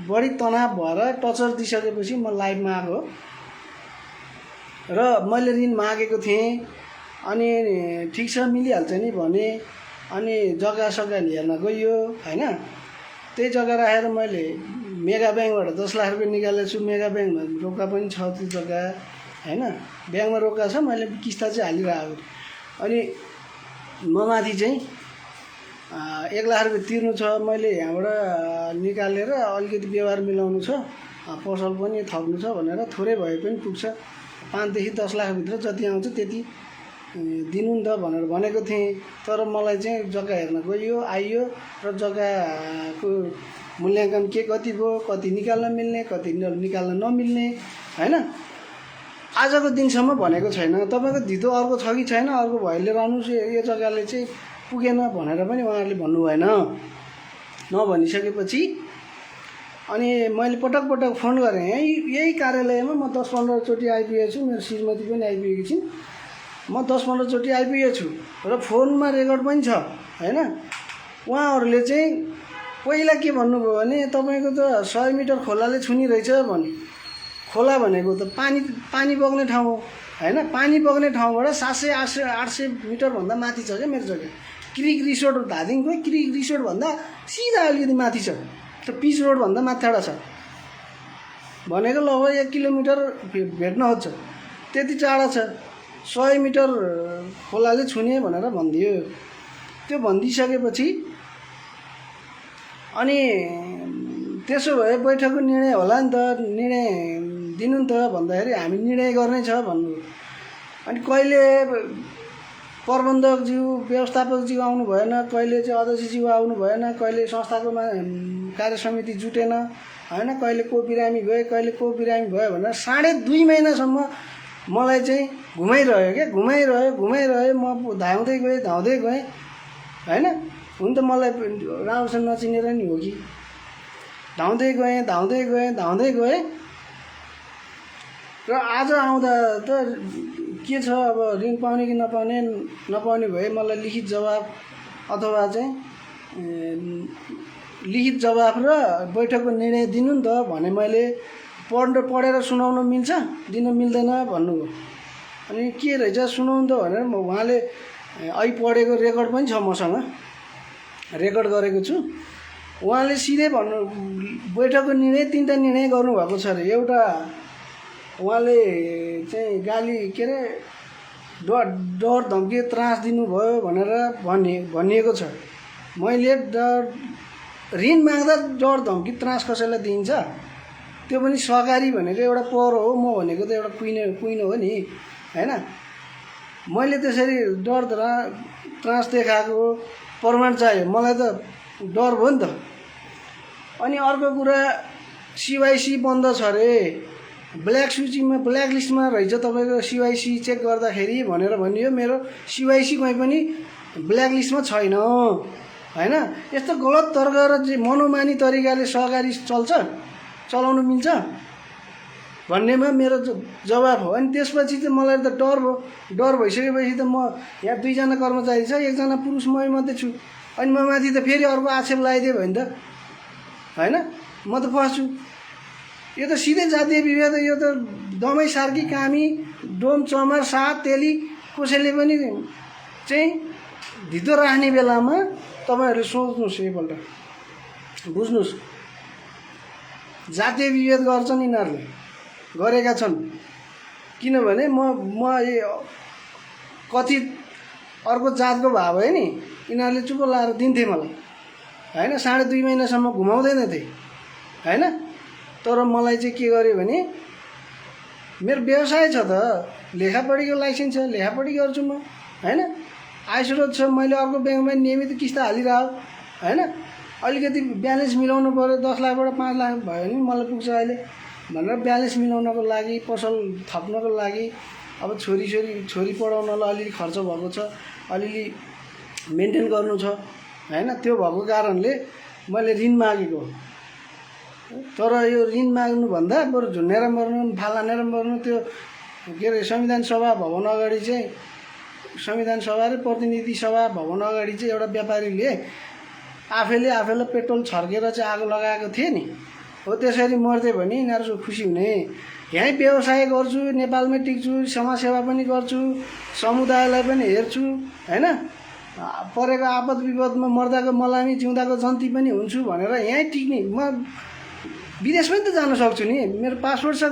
बढी तनाव भएर टर्चर दिइसकेपछि म लाइभमा आएको र मैले ऋण मागेको थिएँ। अनि ठिक छ मिलिहाल्छ नि भने, अनि जग्गा हेर्न गइयो होइन। त्यही जग्गा राखेर मैले मेगा ब्याङ्कबाट 10 लाख रुपियाँ निकालेको छु। मेगा ब्याङ्कमा रोका पनि छ त्यो जग्गा होइन, ब्याङ्कमा रोका छ, मैले किस्ता चाहिँ हालिरहेको। अनि म माथि चाहिँ 1 लाख रुपियाँ तिर्नु छ, मैले यहाँबाट निकालेर अलिकति व्यवहार मिलाउनु छ, पसल पनि थप्नु छ भनेर थोरै भए पनि पुग्छ, 5 देखि 10 लाखभित्र जति आउँछ त्यति दिनु नि त भनेर भनेको थिएँ। तर मलाई चाहिँ जग्गा हेर्न गइयो आइयो र जग्गाको मूल्याङ्कन के कति भयो, कति निकाल्न मिल्ने, कति निकाल्न नमिल्ने होइन। आजको दिनसम्म भनेको छैन। तपाईँको धितो अर्को छ कि छैन, अर्को भइले रहनुहोस्, यो जग्गाले चाहिँ पुगेन भनेर पनि उहाँहरूले भन्नु भएन। नभनिसकेपछि अनि मैले पटक पटक फोन गरेँ, यही कार्यालयमा म 10-15 चोटि आइपुगेको छु, मेरो श्रीमती पनि आइपुगेकी छिन्, म 10-15 चोटि आइपुगेको छु र फोनमा रेकर्ड पनि छ होइन। उहाँहरूले चाहिँ पहिला के भन्नुभयो भने तपाईँको त 100 मिटर खोलाले छुनी रहेछ भने खोला भनेको त पानी बग्ने ठाउँ हो हैन। पानी बग्ने ठाउँबाट 700-800 मिटरभन्दा माथि छ क्या मेरो जग्गा। क्रिक रिसोर्ट धादिङको क्रिक रिसोर्टभन्दा सिधा अलिकति माथि छ, त्यो पिच रोडभन्दा माथिबाट छ भनेको लगभग 1 किलोमिटर भेट्न खोज्छ, त्यति टाढा छ। 100 मिटर खोलाले छुने भनेर भनिदियो। त्यो भनिदिइसकेपछि अनि त्यसो भए बैठकको निर्णय होला नि त, निर्णय दिनु नि त भन्दाखेरि हामी निर्णय गर्नै छ भन्नु। अनि कहिले प्रबन्धकज्यू व्यवस्थापकज्यू आउनु भएन, कहिले चाहिँ अध्यक्षज्यू आउनु भएन, कहिले संस्थाको कार्य समिति जुटेन हैन, कहिले को बिरामी गए, कहिले को बिरामी भयो भनेर 2.5 महिनासम्म मलाई चाहिँ घुमाइरह्यो क्या, घुमाइरह्यो। म धाउँदै गएँ हैन। हुन त मलाई राम्रोसँग नचिनेर नि हो कि, धाउँदै गएँ र आज आउँदा त के छ, अब ऋण पाउने कि नपाउने भए मलाई लिखित जवाब अथवा चाहिँ लिखित जवाब र बैठकको निर्णय दिनु नि त भने मैले पढेर सुनाउन मिल्छ, दिन मिल्दैन भन्नुभयो। अनि के रहेछ सुनाउनु त भनेर उहाँले अहिले पढेको रेकर्ड पनि छ मसँग, रेकर्ड गरेको छु। उहाँले सिधै भन्नु बैठकको निर्णय 3टा निर्णय गर्नुभएको छ अरे। एउटा उहाँले चाहिँ गाली के अरे डर धम्की त्रास दिनुभयो भनेर भनिएको छ। मैले ऋण माग्दा डर धम्की त्रास कसैलाई दिन्छ? त्यो पनि सहकारी भनेको एउटा पर हो, म भनेको त एउटा कुइन हो नि हैन। मैले त्यसरी डर त्रास देखाएको प्रमाण चाहियो, मलाई त डर भयो नि त। अनि अर्को कुरा CYC बन्द छ अरे, ब्ल्याक लिस्टमा रहेछ तपाईँको CYC चेक गर्दाखेरि भनेर भनियो। मेरो CYC कहीँ पनि ब्ल्याक लिस्टमा छैन हैन। यस्तो गलत तर्क र मनोमानी तरिकाले सहकारी चलाउनु मिल्छ भन्नेमा मेरो जवाब हो। अनि त्यसपछि चाहिँ मलाई त डर भइसकेपछि त म यहाँ 2 जना कर्मचारी छ, 1 जना पुरुष मै मात्रै छु। अनि म माथि त फेरि अर्को आक्षेप लगाइदियो भने त हैन, म त फस्छु। यो त सिधै जातीय विभेद, यो त दमै सार्की कामी डोम चमर सात तेली कसैले पनि चाहिँ धितो राख्ने बेलामा तपाईहरुले सोच्नुस्, एकपल्ट बुझ्नुस्। जातीय विभेद गर्छन् यिनीहरूले, गरेका छन्। किनभने म कति अर्को जातको भए भए नि यिनीहरूले चुप लाएर दिन्थे मलाई हैन। 2.5 महिनासम्म घुमाउँदैन थिए हैन। तर मलाई चाहिँ के गर्यो भने मेरो व्यवसाय छ त, लेखापढीको लाइसेन्स छ, लेखापढी गर्छु म हैन। आयस्रोत छ, मैले अर्को ब्याङ्कमा नियमित किस्ता हालिरह हैन। अलिकति ब्यालेन्स मिलाउनु पर्यो, 10 लाखबाट 5 लाख भयो भने मलाई पुग्छ अहिले भनेर ब्यालेन्स मिलाउनको लागि, पसल थप्नको लागि, अब छोरी पढाउनलाई अलिअलि खर्च भएको छ, अलिअलि मेन्टेन गर्नु छ हैन। त्यो भएको कारणले मैले ऋण मागेको। तर यो ऋण माग्नुभन्दा बरु झुन्नेर मर्नु, फालानेर मर्नु। त्यो के अरे संविधान सभा भवन अगाडि चाहिँ, संविधान सभा र प्रतिनिधि सभा भवन अगाडि चाहिँ एउटा व्यापारीले आफैले पेट्रोल छर्केर चाहिँ आगो लगाएको थिए नि, हो त्यसरी मर्थे भने यिनीहरू खुसी हुने। यहीँ व्यवसाय गर्छु, नेपालमै टिक्छु, समाजसेवा पनि गर्छु, समुदायलाई पनि हेर्छु हैन। परेको आपद विपदमा मर्दाको मलामी, जिउँदाको जन्ती पनि हुन्छु भनेर यहीँ टिक्ने। म विदेश पनि त जान सक्छु नि, मेरो पासपोर्ट छ,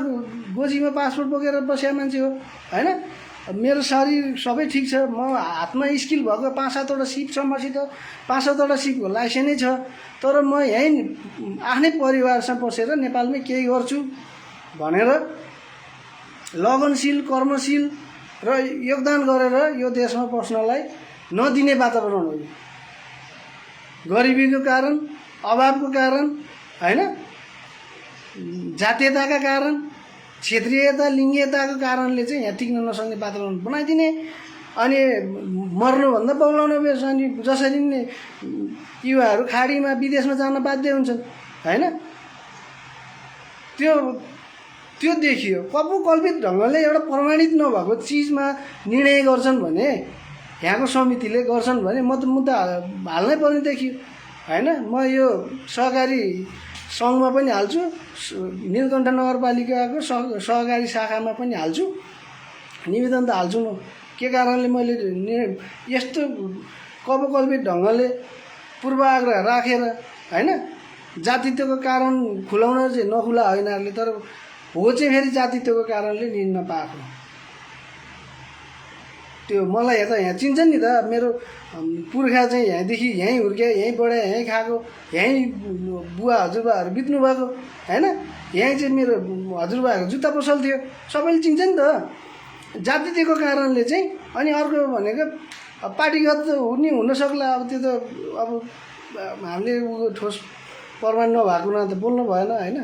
गोजीमा पासपोर्ट बोकेर बसेको मान्छे हो हैन। मेरो शरीर सबै ठिक छ, म हातमा स्किल भएको 5-7वटा सिपसम्मसित 5-7वटा सिपको लाइसेन्सै छ। तर म यहीँ आफ्नै परिवारसँग बसेर नेपालमै केही गर्छु भनेर लगनशील, कर्मशील र योगदान गरेर यो देशमा बस्नलाई नदिने वातावरण हो। गरिबीको कारण, अभावको कारण हैन, जातीयताका कारण, क्षेत्रीयता, लिङ्गीयताको कारणले चाहिँ यहाँ टिक्न नसक्ने वातावरण बनाइदिने। अनि मर्नुभन्दा बौलाउन बेस। अनि जसरी नै युवाहरू खाडीमा विदेशमा जान बाध्य हुन्छन् हैन। त्यो देखियो। कल्पित ढङ्गले एउटा प्रमाणित नभएको चिजमा निर्णय गर्छन् भने, यहाँको समितिले गर्छन् भने म त मुद्दा हाल्नै पर्ने देखियो होइन। म यो सहकारी सङ्घमा पनि हाल्छु, नीलकण्ठ नगरपालिकाको सहकारी शाखामा पनि हाल्छु, निवेदन त हाल्छु। म के कारणले मैले यस्तो कपकल्पित ढङ्गले पूर्वाग्रह राखेर होइन जातित्वको कारण खुलाउन चाहिँ नखुला होइन, तर हो चाहिँ फेरि जातित्वको कारणले ऋण नपाएको। त्यो मलाई यहाँ चिन्छ नि त, मेरो पुर्खा चाहिँ यहाँदेखि यहीँ हुर्के, यहीँ बढे, यहीँ खाएको, यहीँ बुवा हजुरबाहरू बित्नु भएको होइन। यहीँ चाहिँ मेरो हजुरबाको जुत्ता पसल थियो, सबैले चिन्छ नि त जातित्वको कारणले चाहिँ। अनि अर्को भनेको पार्टीगत हुने हुनसक्ला, अब त्यो त अब हामीले ठोस प्रमाण नभएको हुना त बोल्नु भएन होइन।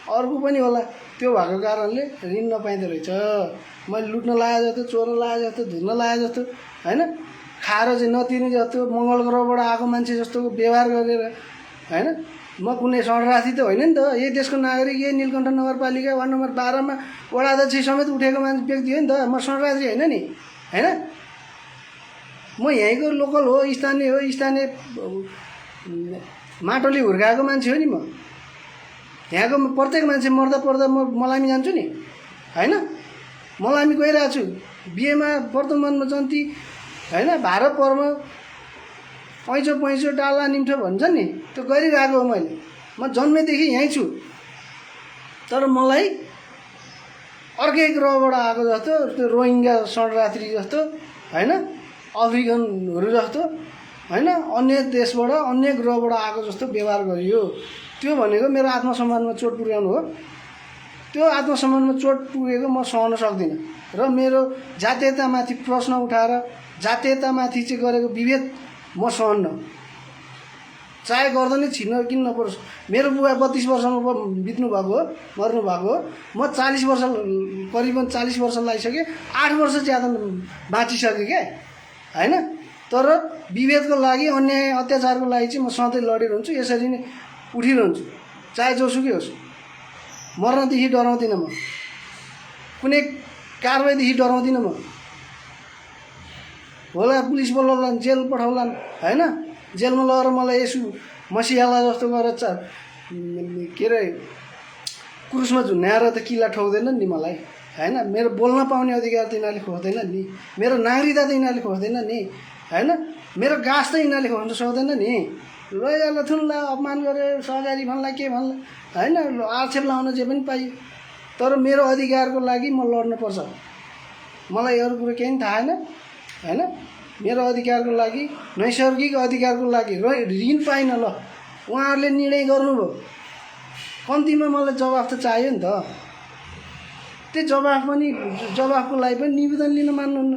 अर्को पनि होला, त्यो भएको कारणले ऋण नपाइँदो रहेछ। मैले लुट्न लाए जस्तो, चोर्न लाए जस्तो, धुर्न लाए जस्तो होइन, खाएर चाहिँ नतिर्ने जस्तो, मङ्गल ग्रहबाट आएको मान्छे जस्तोको व्यवहार गरेर होइन। म कुनै शरणार्थी त होइन नि त, यही देशको नागरिक, यही नीलकण्ठ नगरपालिका वार्ड नम्बर 12मा वडा अध्यक्ष समेत उठेको मान्छे व्यक्ति हो नि त। म शरणार्थी होइन नि होइन। म यहीँको लोकल हो, स्थानीय हो, स्थानीय माटोले हुर्काएको मान्छे हो नि। म यहाँको प्रत्येक मान्छे मर्दा पर्दा म मलामी जान्छु नि होइन। मलामी गइरहेको छु, बिहेमा वर्तमानमा जन्ती होइन, भार पर्व पैँचो पैँचो डाला निम्ठो भन्छ नि, त्यो गरिरहेको हो मैले। म जन्मेदेखि यहीँ छु, तर मलाई अर्कै ग्रहबाट आएको जस्तो, त्यो रोहिङ्गा शरणार्थी जस्तो होइन, अफ्रिकनहरू जस्तो होइन, अन्य देशबाट अन्य ग्रहबाट आएको जस्तो व्यवहार गरियो। त्यो भनेको मेरो आत्मसम्मानमा चोट पुर्याउनु हो। त्यो आत्मसम्मानमा चोट पुगेको म सहन सक्दिनँ र मेरो जातीयतामाथि प्रश्न उठाएर जातीयतामाथि चाहिँ गरेको विभेद म सहन्न, चाहे गर्दा नै छिर्न किन नपरोस्। मेरो बुवा 32 वर्षमा बित्नु भएको हो, मर्नु भएको हो। म 40 वर्ष, करिबन 40 वर्ष लागिसकेँ, 8 वर्ष ज्यादा बाँचिसकेँ क्या होइन। तर विभेदको लागि, अन्याय अत्याचारको लागि चाहिँ म सधैँ लडिरहन्छु, यसरी नै उठिरहन्छु, चाहे जोसुकै होस्। मर्नदेखि डराउँदिनँ म, कुनै कारबाहीदेखि डराउँदिनँ म। होला पुलिस बोलाउलान्, जेल पठाउलान् होइन, जेलमा लगेर मलाई यसो मसिहाला जस्तो गरेर के अरे क्रुसमा झुन्याएर त किल्ला ठोक्दैन नि मलाई होइन। मेरो बोल्न पाउने अधिकार त यिनीहरूले खोज्दैन नि, मेरो नागरिकता त यिनीहरूले खोज्दैन नि होइन, मेरो गाँस त यिनीहरूले खोज्न सक्दैन नि। लैजाला थुन्ला, अपमान गरे, सहकारी भन्ला, के भन्ला होइन, आक्षेप लाउन जे पनि पाइयो। तर मेरो अधिकारको लागि म लड्नुपर्छ। मलाई अरू कुरो केही पनि थाहा छैन होइन। मेरो अधिकारको लागि, नैसर्गिक अधिकारको लागि ऋण पाइनँ। ल उहाँहरूले निर्णय गर्नुभयो, कम्तीमा मलाई जवाफ त चाहियो नि त। त्यो जवाफको लागि पनि निवेदन लिन मान्नुहुन्न।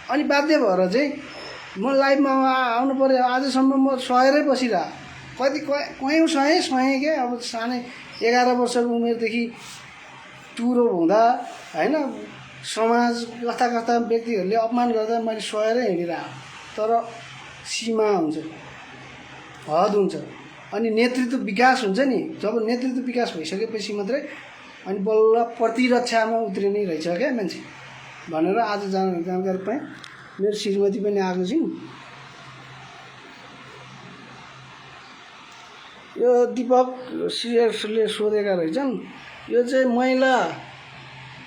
अनि बाध्य भएर चाहिँ म लाइभमा आउनु पऱ्यो। आजसम्म म सहेरै बसिरहेको, कयौँ सहेँ क्या। अब सानै 11 वर्षको उमेरदेखि टुरो हुँदा होइन, समाज कस्ता कस्ता व्यक्तिहरूले अपमान गर्दा मैले सहेरै हिँडिरहेको। तर सीमा हुन्छ, हद हुन्छ। अनि नेतृत्व विकास हुन्छ नि, जब नेतृत्व विकास भइसकेपछि मात्रै अनि बल्ल प्रतिरक्षामा उत्रिने रहेछ क्या मान्छे भनेर आज जानकारी पाएँ। मेरो श्रीमती पनि आएको छिन्। यो दिपक सिएसले सोधेका रहेछन्, यो चाहिँ महिला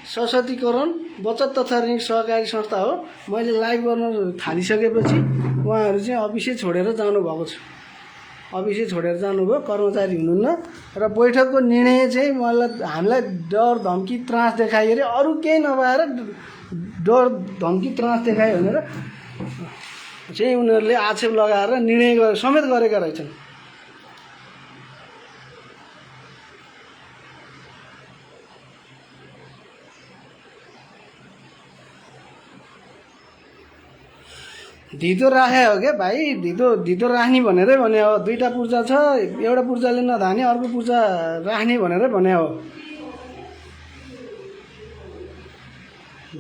सशक्तिकरण बचत तथा ऋण सहकारी संस्था हो। मैले लाइभ गर्न थालिसकेपछि उहाँहरू चाहिँ अफिसै छोडेर जानुभएको छ। अफिसै छोडेर जानुभयो, कर्मचारी हुनुहुन्न। र बैठकको निर्णय चाहिँ हामीलाई डर धम्की त्रास देखायो अरे, अरू केही नभएर डर धम्की त्रास देखायो भनेर चाहिँ उनीहरूले आक्षेप लगाएर निर्णय समेत गरेका रहेछन्। धितो राखे हो क्या भाइ, धितो राख्ने भनेरै भने हो। दुईवटा पूर्जा छ, एउटा पूर्जाले नधाने, अर्को पूर्जा राख्ने भनेरै भने हो।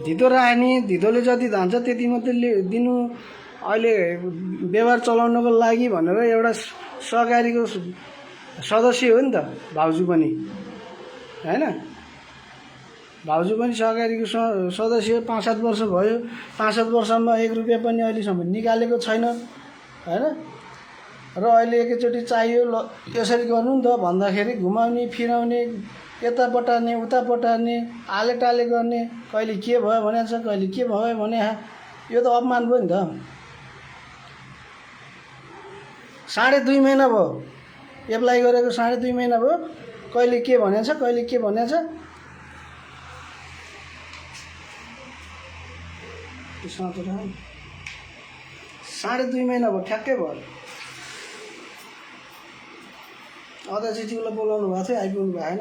धितो राख्ने, धितोले जति धान्छ त्यति मात्रै दिनु, अहिले व्यवहार चलाउनको लागि भनेर एउटा सहकारीको सदस्य हो नि त भाउजू पनि होइन। भाउजू पनि सहकारीको सदस्य 5-7 वर्ष भयो। 5-7 वर्षमा 1 रुपियाँ पनि अहिलेसम्म निकालेको छैन होइन। र अहिले एकैचोटि चाहियो ल यसरी गर्नु नि त भन्दाखेरि घुमाउने फिराउने यता पटार्ने उता पटार्ने आले टाले गर्ने कहिले के भयो भनेको छ कहिले के भयो भने यो त अपमान भयो नि त 2.5 महिना भयो एप्लाई गरेको 2.5 महिना भयो कहिले के भनेको छ कहिले के भनेको छ 2.5 महिना भयो ठ्याक्कै भयो अध्यक्षज्यूलाई बोलाउनु भएको थियो आइपुग्नु भएन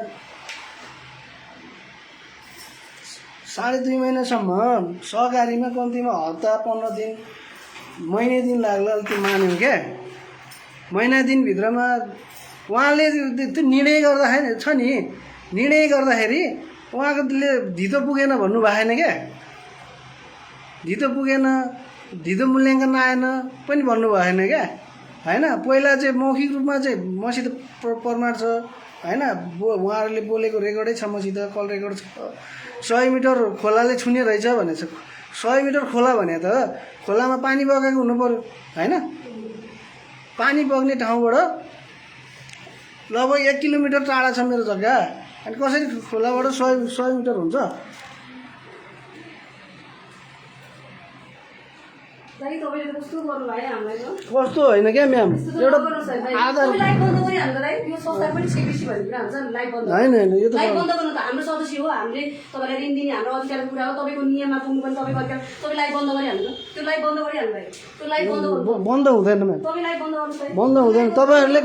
2.5 महिनासम्म सहकारीमा कम्तीमा हप्ता 15 दिन महिने दिन लाग्ला त्यो मान्यौँ क्या महिना दिनभित्रमा उहाँले त्यो निर्णय गर्दाखेरि छ नि निर्णय गर्दाखेरि उहाँले धितो पुगेन भन्नु भएन क्या धितो पुगेन धितो मूल्याङ्कन आएन पनि भन्नु भएन क्या हैन पहिला चाहिँ मौखिक रूपमा चाहिँ मसित प्रमाण छ हैन उहाँहरूले बोलेको रेकर्डै छ मसित कल रेकर्ड छ 100 मिटर खोलाले छुने रहेछ भनेछ 100 मिटर खोला भने त खोलामा पानी बगेको हुनु पर्यो हैन पानी बग्ने ठाउँबाट लगभग 1 किलोमिटर टाढा छ मेरो जग्गा अनि कसरी खोलाबाट 100 मिटर हुन्छ कस्तो होइन क्या म्याम एउटा आधार होइन यो त हाम्रो सदस्य हो हामीले तपाईँलाई ऋण दिने हाम्रो अधिकारको कुरा हो तपाईँको नियममा पुग्नु पनि तपाईँको अधिकार तपाईँ लाइभ बन्द गरिहाल्नु त्यो लाइभ बन्द गरिहाल्नु भाइ त्यो लाइभ बन्द हुँदैन म्याम तपाईँ लाइभ बन्द गर्नु बन्द हुँदैन तपाईँहरूले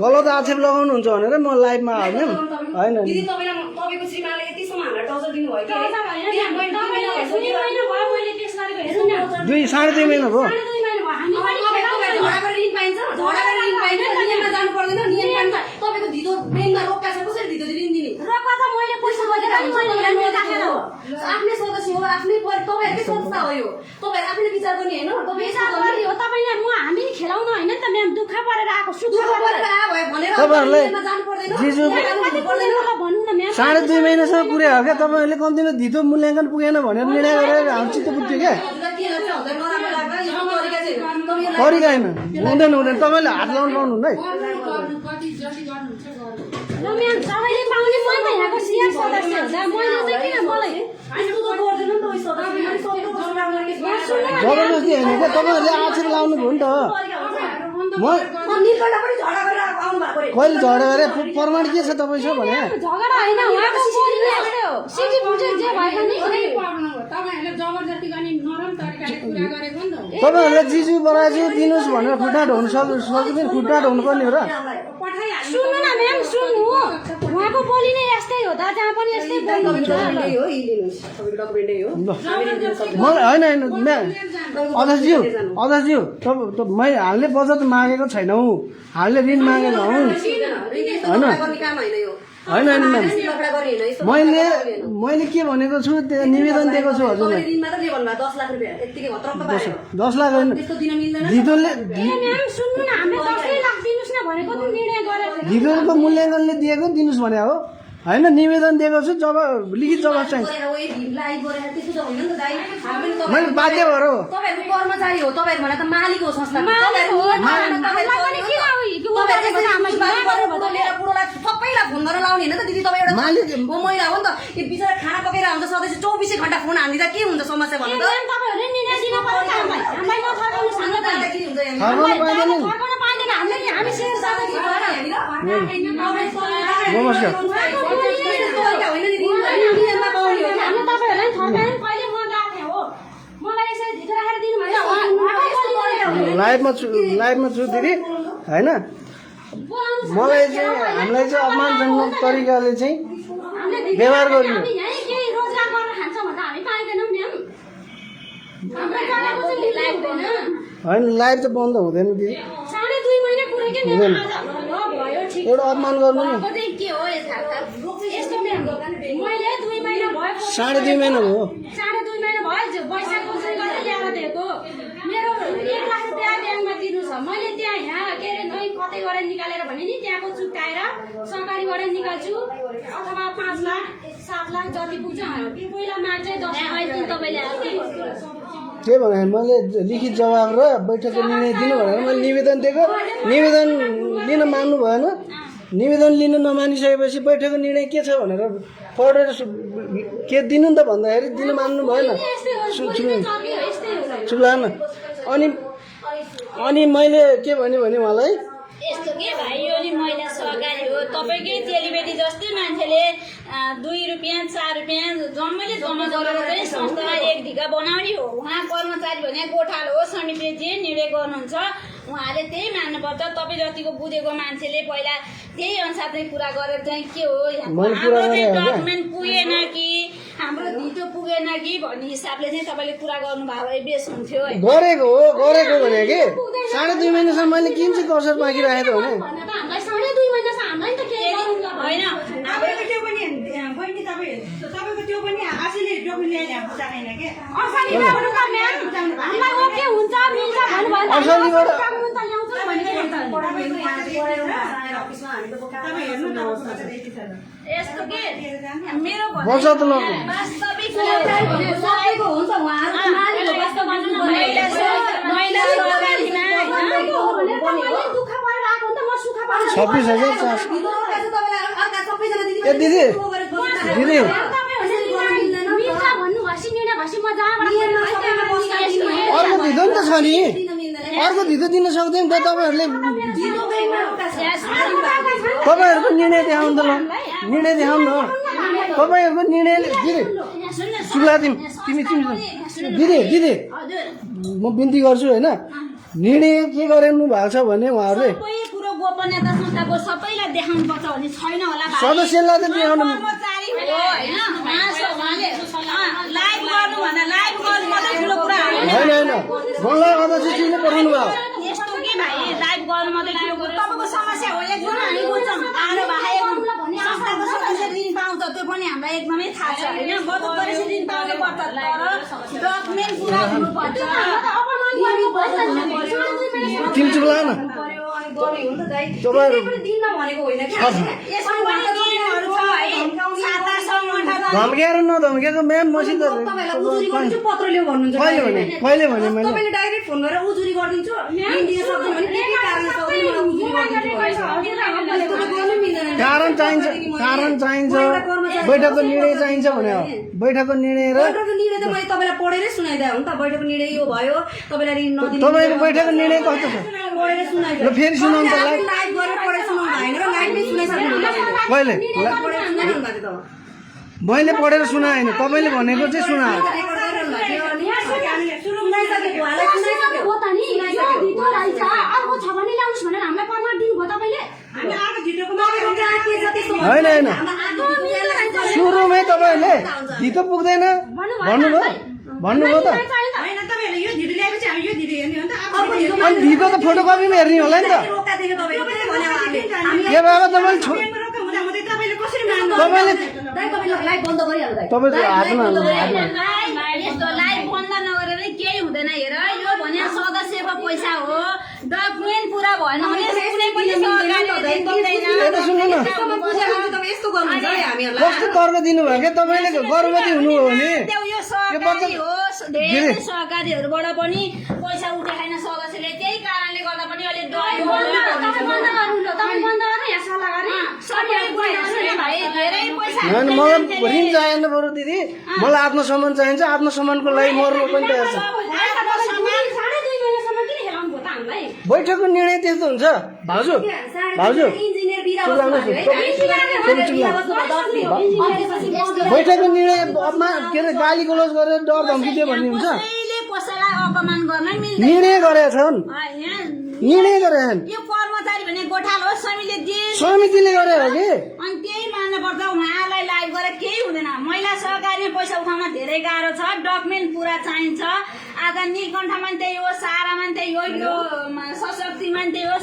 गलत आक्षेप लगाउनुहुन्छ भनेर म लाइभमा हाल्ने होइन दिदी तपाईँको श्रीमानले यतिसम्म हामीलाई टर्चर दिनुभयो कि 2.5 महिना भयो जानु पर्दैन नियम तपाईँको धितो ब्रेनमा रोक्का छ कसरी धितो ऋण दिने आफ्नै सदस्य हो आफ्नै तपाईँहरूकै संस्था हो यो तपाईँहरू आफैले विचार गर्ने होइन हामी खेलाउन होइन त म्याम दुःख परेर आएको सुख तपाईँहरूलाई जिजु 2.5 महिनासम्म पुर्यायो क्या तपाईँहरूले कम्तीमा धितो मूल्याङ्कन पुगेन भनेर निर्णय गरेर हाम्रो चित्त बुझ्थ्यो क्या तरिका होइन हुँदैन तपाईँले हात लाउनु पाउनुहुन्न है जबरजस्ती होइन क्या तपाईँहरूले आक्षेप लाउनु भयो नि त कहिले झगडा गरे प्रमाण के छ तपाईँसँग भने तपाईँहरूले जिजु बराजु दिनुहोस् भनेर खुट्टा ढोग्नु सकिँदैन खुट्टा ढोग्नु पर्ने हो र सुन्नु न म्याम सुन्नु उहाँको बोली नै यस्तै हो त जहाँ पनि यस्तै बोल्नुहुन्छ होइन म्याम अध्यक्षज्यू मैले हालले बचत मागेको छैनौँ हालले ऋण मागेको हौ होइन म्याम मैले के भनेको छु निवेदन दिएको छु हजुरलाई 10 लाख होइन धितोको मूल्याङ्कनले दिएको दिनुहोस् भने हो होइन निवेदन दिएको छु जब लिखित जवाब चाहिन्छ मैले बाध्य भएर हो कर्मचारी हो तपाईँहरू भने त मालिक हो संस्था सबैलाई फोन गरेर लाउने होइन त दिदी तपाईँ एउटा महिला हो नि त यो बिचरा खाना पकाएर आउँछ सदस्य 24 घण्टा फोन हानिदिँदा के हुन्छ समस्या भन्नु लाइभमा छु दिदी होइन मलाई चाहिँ हामीलाई चाहिँ अपमानजनक तरिकाले चाहिँ व्यवहार गरियो होइन लाइभ चाहिँ बन्द हुँदैन दिदी हुँदैन एउटा अपमान गर्नु नि 2.5 महिना भयो मेरो 1 लाख रुपियाँ ब्याङ्कमा दिनु छ मैले त्यहाँ यहाँ के अरे कतै गरेर निकालेर भने नि त्यहाँको चुकाएर सरकारी गरेर निकाल्छु अथवा 5 लाख 7 लाख जति पुग्छ पहिला माग चाहिँ 10 लाख तपाईँले त्यही भनेर मैले लिखित जवाब र बैठकको निर्णय दिनु भनेर मैले निवेदन दिएको। निवेदन लिन मान्नु भएन। निवेदन लिन नमानिसकेपछि बैठकको निर्णय के छ भनेर पढेर के दिनु नि त भन्दाखेरि दिन मान्नु भएन। चुप्लान। अनि मैले के भने उहाँलाई यस्तो के भाइ यो नि महिला सहकारी हो तपाईँकै चेलीबेटी जस्तै मान्छेले 2 रुपियाँ 4 रुपियाँ जम्मैले जम्मा गरेर चाहिँ संस्थालाई एक ढिका बनाउने हो। उहाँ कर्मचारी भने गोठालो हो, समितिले जे निर्णय गर्नुहुन्छ उहाँले त्यही मान्नुपर्छ। तपाईँ जतिको बुझेको मान्छेले पहिला त्यही अनुसार चाहिँ कुरा गरेर चाहिँ के हो हाम्रो डकुमेन्ट पुगेन कि हाम्रो धितो पुगेन कि भन्ने हिसाबले चाहिँ तपाईँले कुरा गर्नुभयो भए बेस हुन्थ्यो। गरेको भने कि 2.5 महिनासम्म मैले किन चाहिँ कसर बाँकी राखेको भने हामीलाई 2.5 महिनासम्म हामीलाई त के होइन तपाईँको त्यो पनि बहिनी तपाईँको त्यो पनि आफैले डकुमेन्ट ल्याएर ल्याउनु चाहेन के हामीलाई ओके हुन्छ मिल्छ भन्नुभयो असलीबाट डकुमेन्ट त ल्याउँछ तपाईँ हेर्नु न यस्तो के मेरो बचत ल वास्तविक सबैको हुन्छ उहाँहरू मालिक हो वास्तव महिला सहकारीमा दुःख परेर आएको त म सुख पाउँछु 26,000 ए दिदी मिल्छ भन्नु भसी निर्णय भसी म जहाँबाट अर्को धितो नि त छ नि अर्को धितो दिन सक्दैन त तपाईँहरूले तपाईँहरूको निर्णय देखाउनु त ल निर्णय देखाउनु न तपाईँहरूको निर्णय दिदी चुला तिमी दिदी म बिन्ती गर्छु होइन निर्णय के गर्नु भएको छ भने उहाँहरूले सबै कुरो गोपनीयता संस्थाको सबैलाई देखाउनु पर्छ भन्ने छैन होला सदस्यलाई त देखाउनु कर्मचारी हो होइन उहाँले लाइभ गर्नु भन्दा लाइभ गर्नु मात्रै ठुलो कुरा होइन मलाई अध्यक्षजीले पठाउनु भयो यस्तो के भाइ लाइभ गर्नु मात्रै ठुलो कुरा तपाईँको समस्या हो एकदम हामी बुझ्छौँ आरो भाइ संस्थाको सदस्य ऋण पाउँछ त्यो पनि हामीलाई एकदमै थाहा छ होइन बचत गरेपछि ऋण पाउनु पर्छ तर डकुमेन्ट पुरा हुनुपर्छ तिमी चुप लाग न धम्किएर नधम्किएको म्याम मसित कहिले भने मैले डाइरेक्ट फोन गरेर उजुरी गरिदिन्छु कारण चाहिन्छ बैठकको निर्णय चाहिन्छ भने बैठकको निर्णय र निर्णय त मैले तपाईँलाई पढेरै सुनाइदिए हो नि त बैठकको निर्णय यो भयो तपाईँलाई ऋण नदिनु तपाईँको बैठकको निर्णय कस्तो छ पढेर सुनाइदिए ल फेरि सुनाउनु त लाइभ गरेर पढेर सुनाउनु भएन र लाइभमै सुनाइसक्नु कहिले मैले पढेर सुनाएन तपाईँले भनेको चाहिँ सुना होइन सुरुमै तपाईँहरूले धितो पुग्दैन भन्नुभयो त होइन तपाईँहरूले यो धितो ल्याएपछि हामी यो धितो हेर्ने हो नि त अनि धितो त फोटोकपीमा हेर्ने होला नि त के बाबा तपाईँले तपाईँले कसरी मान्नु तपाईँले लाइभ बन्द गरिहाल्नु तपाईँको हातमा यस्तो लाइभ बन्द नगरेर केही हुँदैन हेर यो भने सदस्यको पैसा हो डकुमेन्ट पुरा भएन भने कुनै पनि यस्तो गर्नुहुन्छ है हामीहरूलाई कस्तो तर्क दिनुभयो क्या तपाईँले गर्भवती हुनुभयो भने यो सहकारी हो धेरै सहकारीहरूबाट पनि पैसा उठाएन सदस्यले त्यही कारणले गर्दा पनि अलि मलाई ऋण चाहिएन बरु दिदी मलाई आत्मसम्मान चाहिन्छ आत्मसम्मानको लागि मर्नु पनि तयार छ बैठकको निर्णय त्यस्तो हुन्छ भाउजू बैठकको निर्णय के अरे गाली गलोज गरेर डर धम्की दियो भन्ने हुन्छ निर्णय गरेका छन् निर्णय गरेका छन् यो कर्मचारी भने गोठालो हो समितिले गरे हो कि अनि त्यही मान्नुपर्छ उहाँलाई लाइभ गरेर केही हुँदैन महिला सहकारीमा पैसा उठाउन धेरै गाह्रो छ डकुमेन्ट पुरा चाहिन्छ आज नीलकण्ठमा त्यही हो सारामा त्यही हो यो सशक्तिमा त्यही हो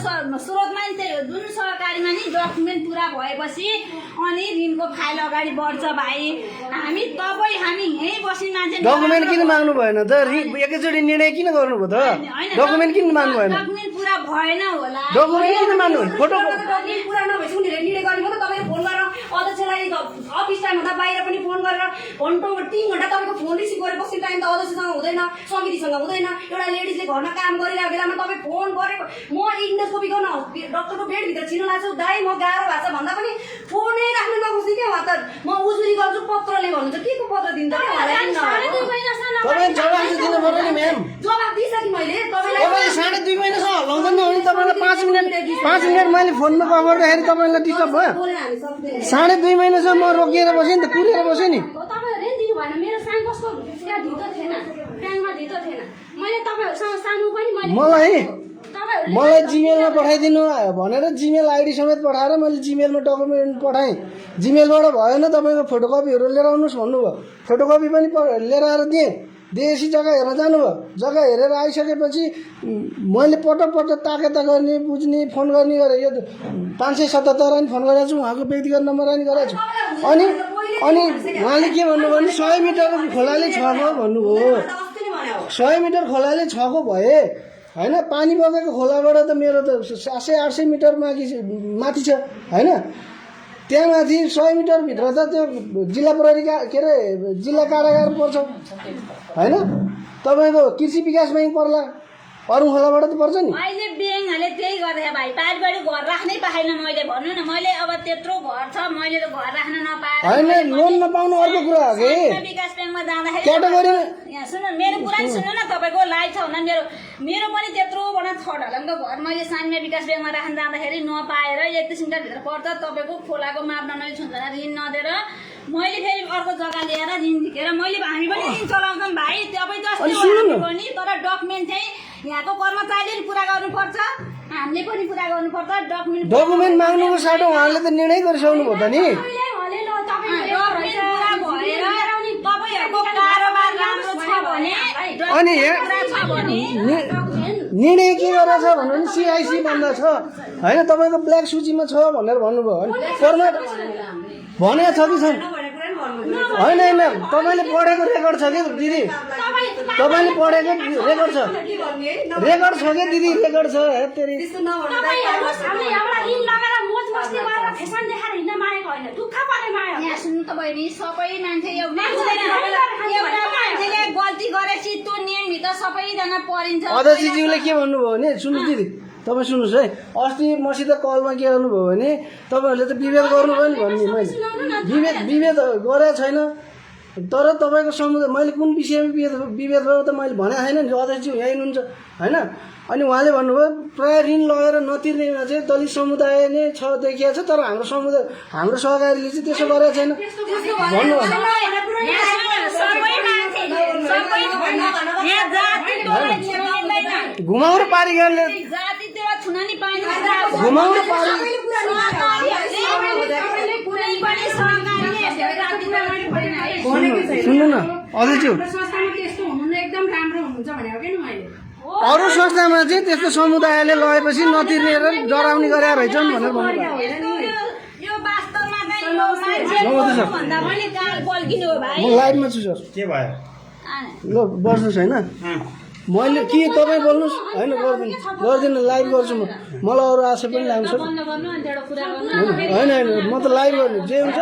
स्रोतमा त्यही हो जुन सहकारीमा नि डकुमेन्ट पुरा भएपछि अनि ऋणको फाइल अगाडि बढ्छ भाइ हामी यहीँ बस्ने मान्छे डकुमेन्ट किन माग्नु भएन त एकैचोटि निर्णय किन गर्नुभयो त डकुमेन्ट किन माग्नु भएन डकुमेन्ट पुरा भएन होला डकुमेन्ट किन माग्नु फोटो पुरा नभएपछि उनीहरूले निर्णय गर्ने हो त तपाईँले फोन गरेर अध्यक्षलाई अफिस टाइम हुँदा बाहिर पनि फोन गरेर घन्टो 3 घन्टा तपाईँको फोन रिसिभ गरेर बस्ने टाइम त अध्यक्षसँग हुँदैन, समितिसँग हुँदैन। एउटा लेडिजले घरमा काम गरिरहेको बेलामा तपाईँ फोन गरेको म इन्डोस्कोपी गर्न डक्टरको बेडभित्र छिर्न लाग्छु, दाइ म गाह्रो भएको छ भन्दा पनि फोनै राख्नु नबस्ने क्या उहाँ त। म उजुरी गर्छु पत्रले भन्नुहुन्छ, के को पत्र दिन्छ तपाईँ जवाफ चाहिँ दिनु पर्यो नि म्याम। जवाब दिइसकेँ मैले तपाईँलाई। तपाईँले 2.5 महिनासम्म हल्लाउँदैन भने तपाईँलाई 5 मिनट मैले फोनमा कल गर्दाखेरि तपाईँलाई डिस्टर्ब भयो। बोलेर हामी सक्दैन। 2.5 महिनासम्म म रोकिएर बसेँ नि त, कुरेर बसेँ नि। तपाईँहरूले नि दिनु भएन, मेरो सानो कसको त्यहाँ धितो थिएन, ब्याङ्कमा धितो थिएन। मैले तपाईँहरूसँग सानो पनि मलाई जिमेलमा पठाइदिनु भनेर जिमेल आइडी समेत पठाएर मैले जिमेलमा डकुमेन्ट पठाएँ। जिमेलबाट भएन तपाईँको फोटोकपीहरू लिएर आउनुहोस् भन्नुभयो, फोटोकपी पनि लिएर आएर दिएपछि जग्गा हेर्न जानुभयो। जग्गा हेरेर आइसकेपछि मैले पटक ताकेता गर्ने बुझ्ने फोन गर्ने गरेँ। यो 577 नि फोन गरेको छु, उहाँको व्यक्तिगत नम्बर नि गरेको छु। अनि उहाँले के भन्नुभयो भने 100 मिटर खोलाले 6 भन्नुभयो। 100 मिटर खोलाले 6 भए होइन, पानी बगेको खोलाबाट त मेरो त 700-800 मिटर माथि छ होइन। त्यहाँ माथि 100 मिटरभित्र त त्यो जिल्ला प्रहरी के अरे जिल्ला कारागार पर्छ होइन, तपाईँको कृषि विकास ब्याङ्क पर्ला, अरू खोलाबाट त पर्छ नि। अहिले ब्याङ्कहरूले त्यही गर्छ भाइ, पारिवारिक घर राख्नै पाएन। मैले भन्नु न, मैले अब त्यत्रो घर छ, मैले त घर राख्न नपाएर होइन, लोन नपाउनु अर्को कुरा हो कि। विकास ब्याङ्कमा जाँदाखेरि क्याटेगोरीमा यहाँ सुन्नु, मेरो कुरा नि सुन्नु न, तपाईँको लाइक छ हुन मेरो पनि त्यत्रो बडा छडहलङको घर मैले सानमै विकास ब्याङ्कमा राख्न जाँदाखेरि नपाएर 31 मिटरभित्र पर्छ। तपाईँको खोलाको मापदण्ड छुन्छ ऋण नदिएर मैले फेरि अर्को जग्गा लिएर ऋण झिकेर हामी पनि ऋण चलाउँछौँ भाइ। तपाईँ जस्तै हो पनि, तर डकुमेन्ट चाहिँ यहाँको कर्मचारीले पुरा गर्नुपर्छ, हामीले पनि पुरा गर्नुपर्छ। डकुमेन्ट माग्नुको साटो उहाँले त निर्णय गरिसक्नु भयो त नि। अनि निर्णय के गरेर छ भन्नु भने CIC बन्द छ होइन, तपाईँको ब्ल्याक सूचीमा छ भनेर भन्नुभयो। भनेको छ कि छैन? होइन तपाईँले पढेको रेकर्ड छ कि दिदी, तपाईँले पढेको रेकर्ड छ कि दिदी, रेकर्ड छ। सुन्नु त बहिनी, सबै मान्छे गल्ती गरेपछि त्यो नियमभित्र सबैजना परिन्छ। अध्यक्षज्यूले के भन्नुभयो भने, सुन्नुहोस् दिदी तपाईँ सुन्नुहोस् है, अस्ति मसित कलमा के गर्नुभयो भने तपाईँहरूले त विभेद गर्नुभयो नि भन्ने, मैले विभेद गरेको छैन। तर तपाईँको समुदाय मैले कुन विषयमा विभेद भयो त मैले भनेको छैन नि, अध्यक्षज्यू यहीँ हुनुहुन्छ होइन। अनि उहाँले भन्नुभयो प्राय ऋण लगेर नतिर्नेमा चाहिँ दलित समुदाय नै छ देखिएको छ, तर हाम्रो सहकारीले चाहिँ त्यसो गरेको छैन भन्नुभयो। घुमाउरो पारिकरले घुमाउरो पारि सुन्नु न अध्यक्षज्यू, अरू संस्थामा चाहिँ त्यस्तो समुदायले लगेपछि नतिर्ने र डराउने गरेर रहेछन् भनेर भन्नुभयो। म लाइभमा छु सर। के भयो? ल बस्नुहोस् होइन, मैले के तपाईँ बोल्नुहोस् होइन, गर्दिनँ लाइभ गर्छु म, मलाई अरू आशा पनि लाग्छ होइन म त लाइभ गर्नु जे हुन्छ।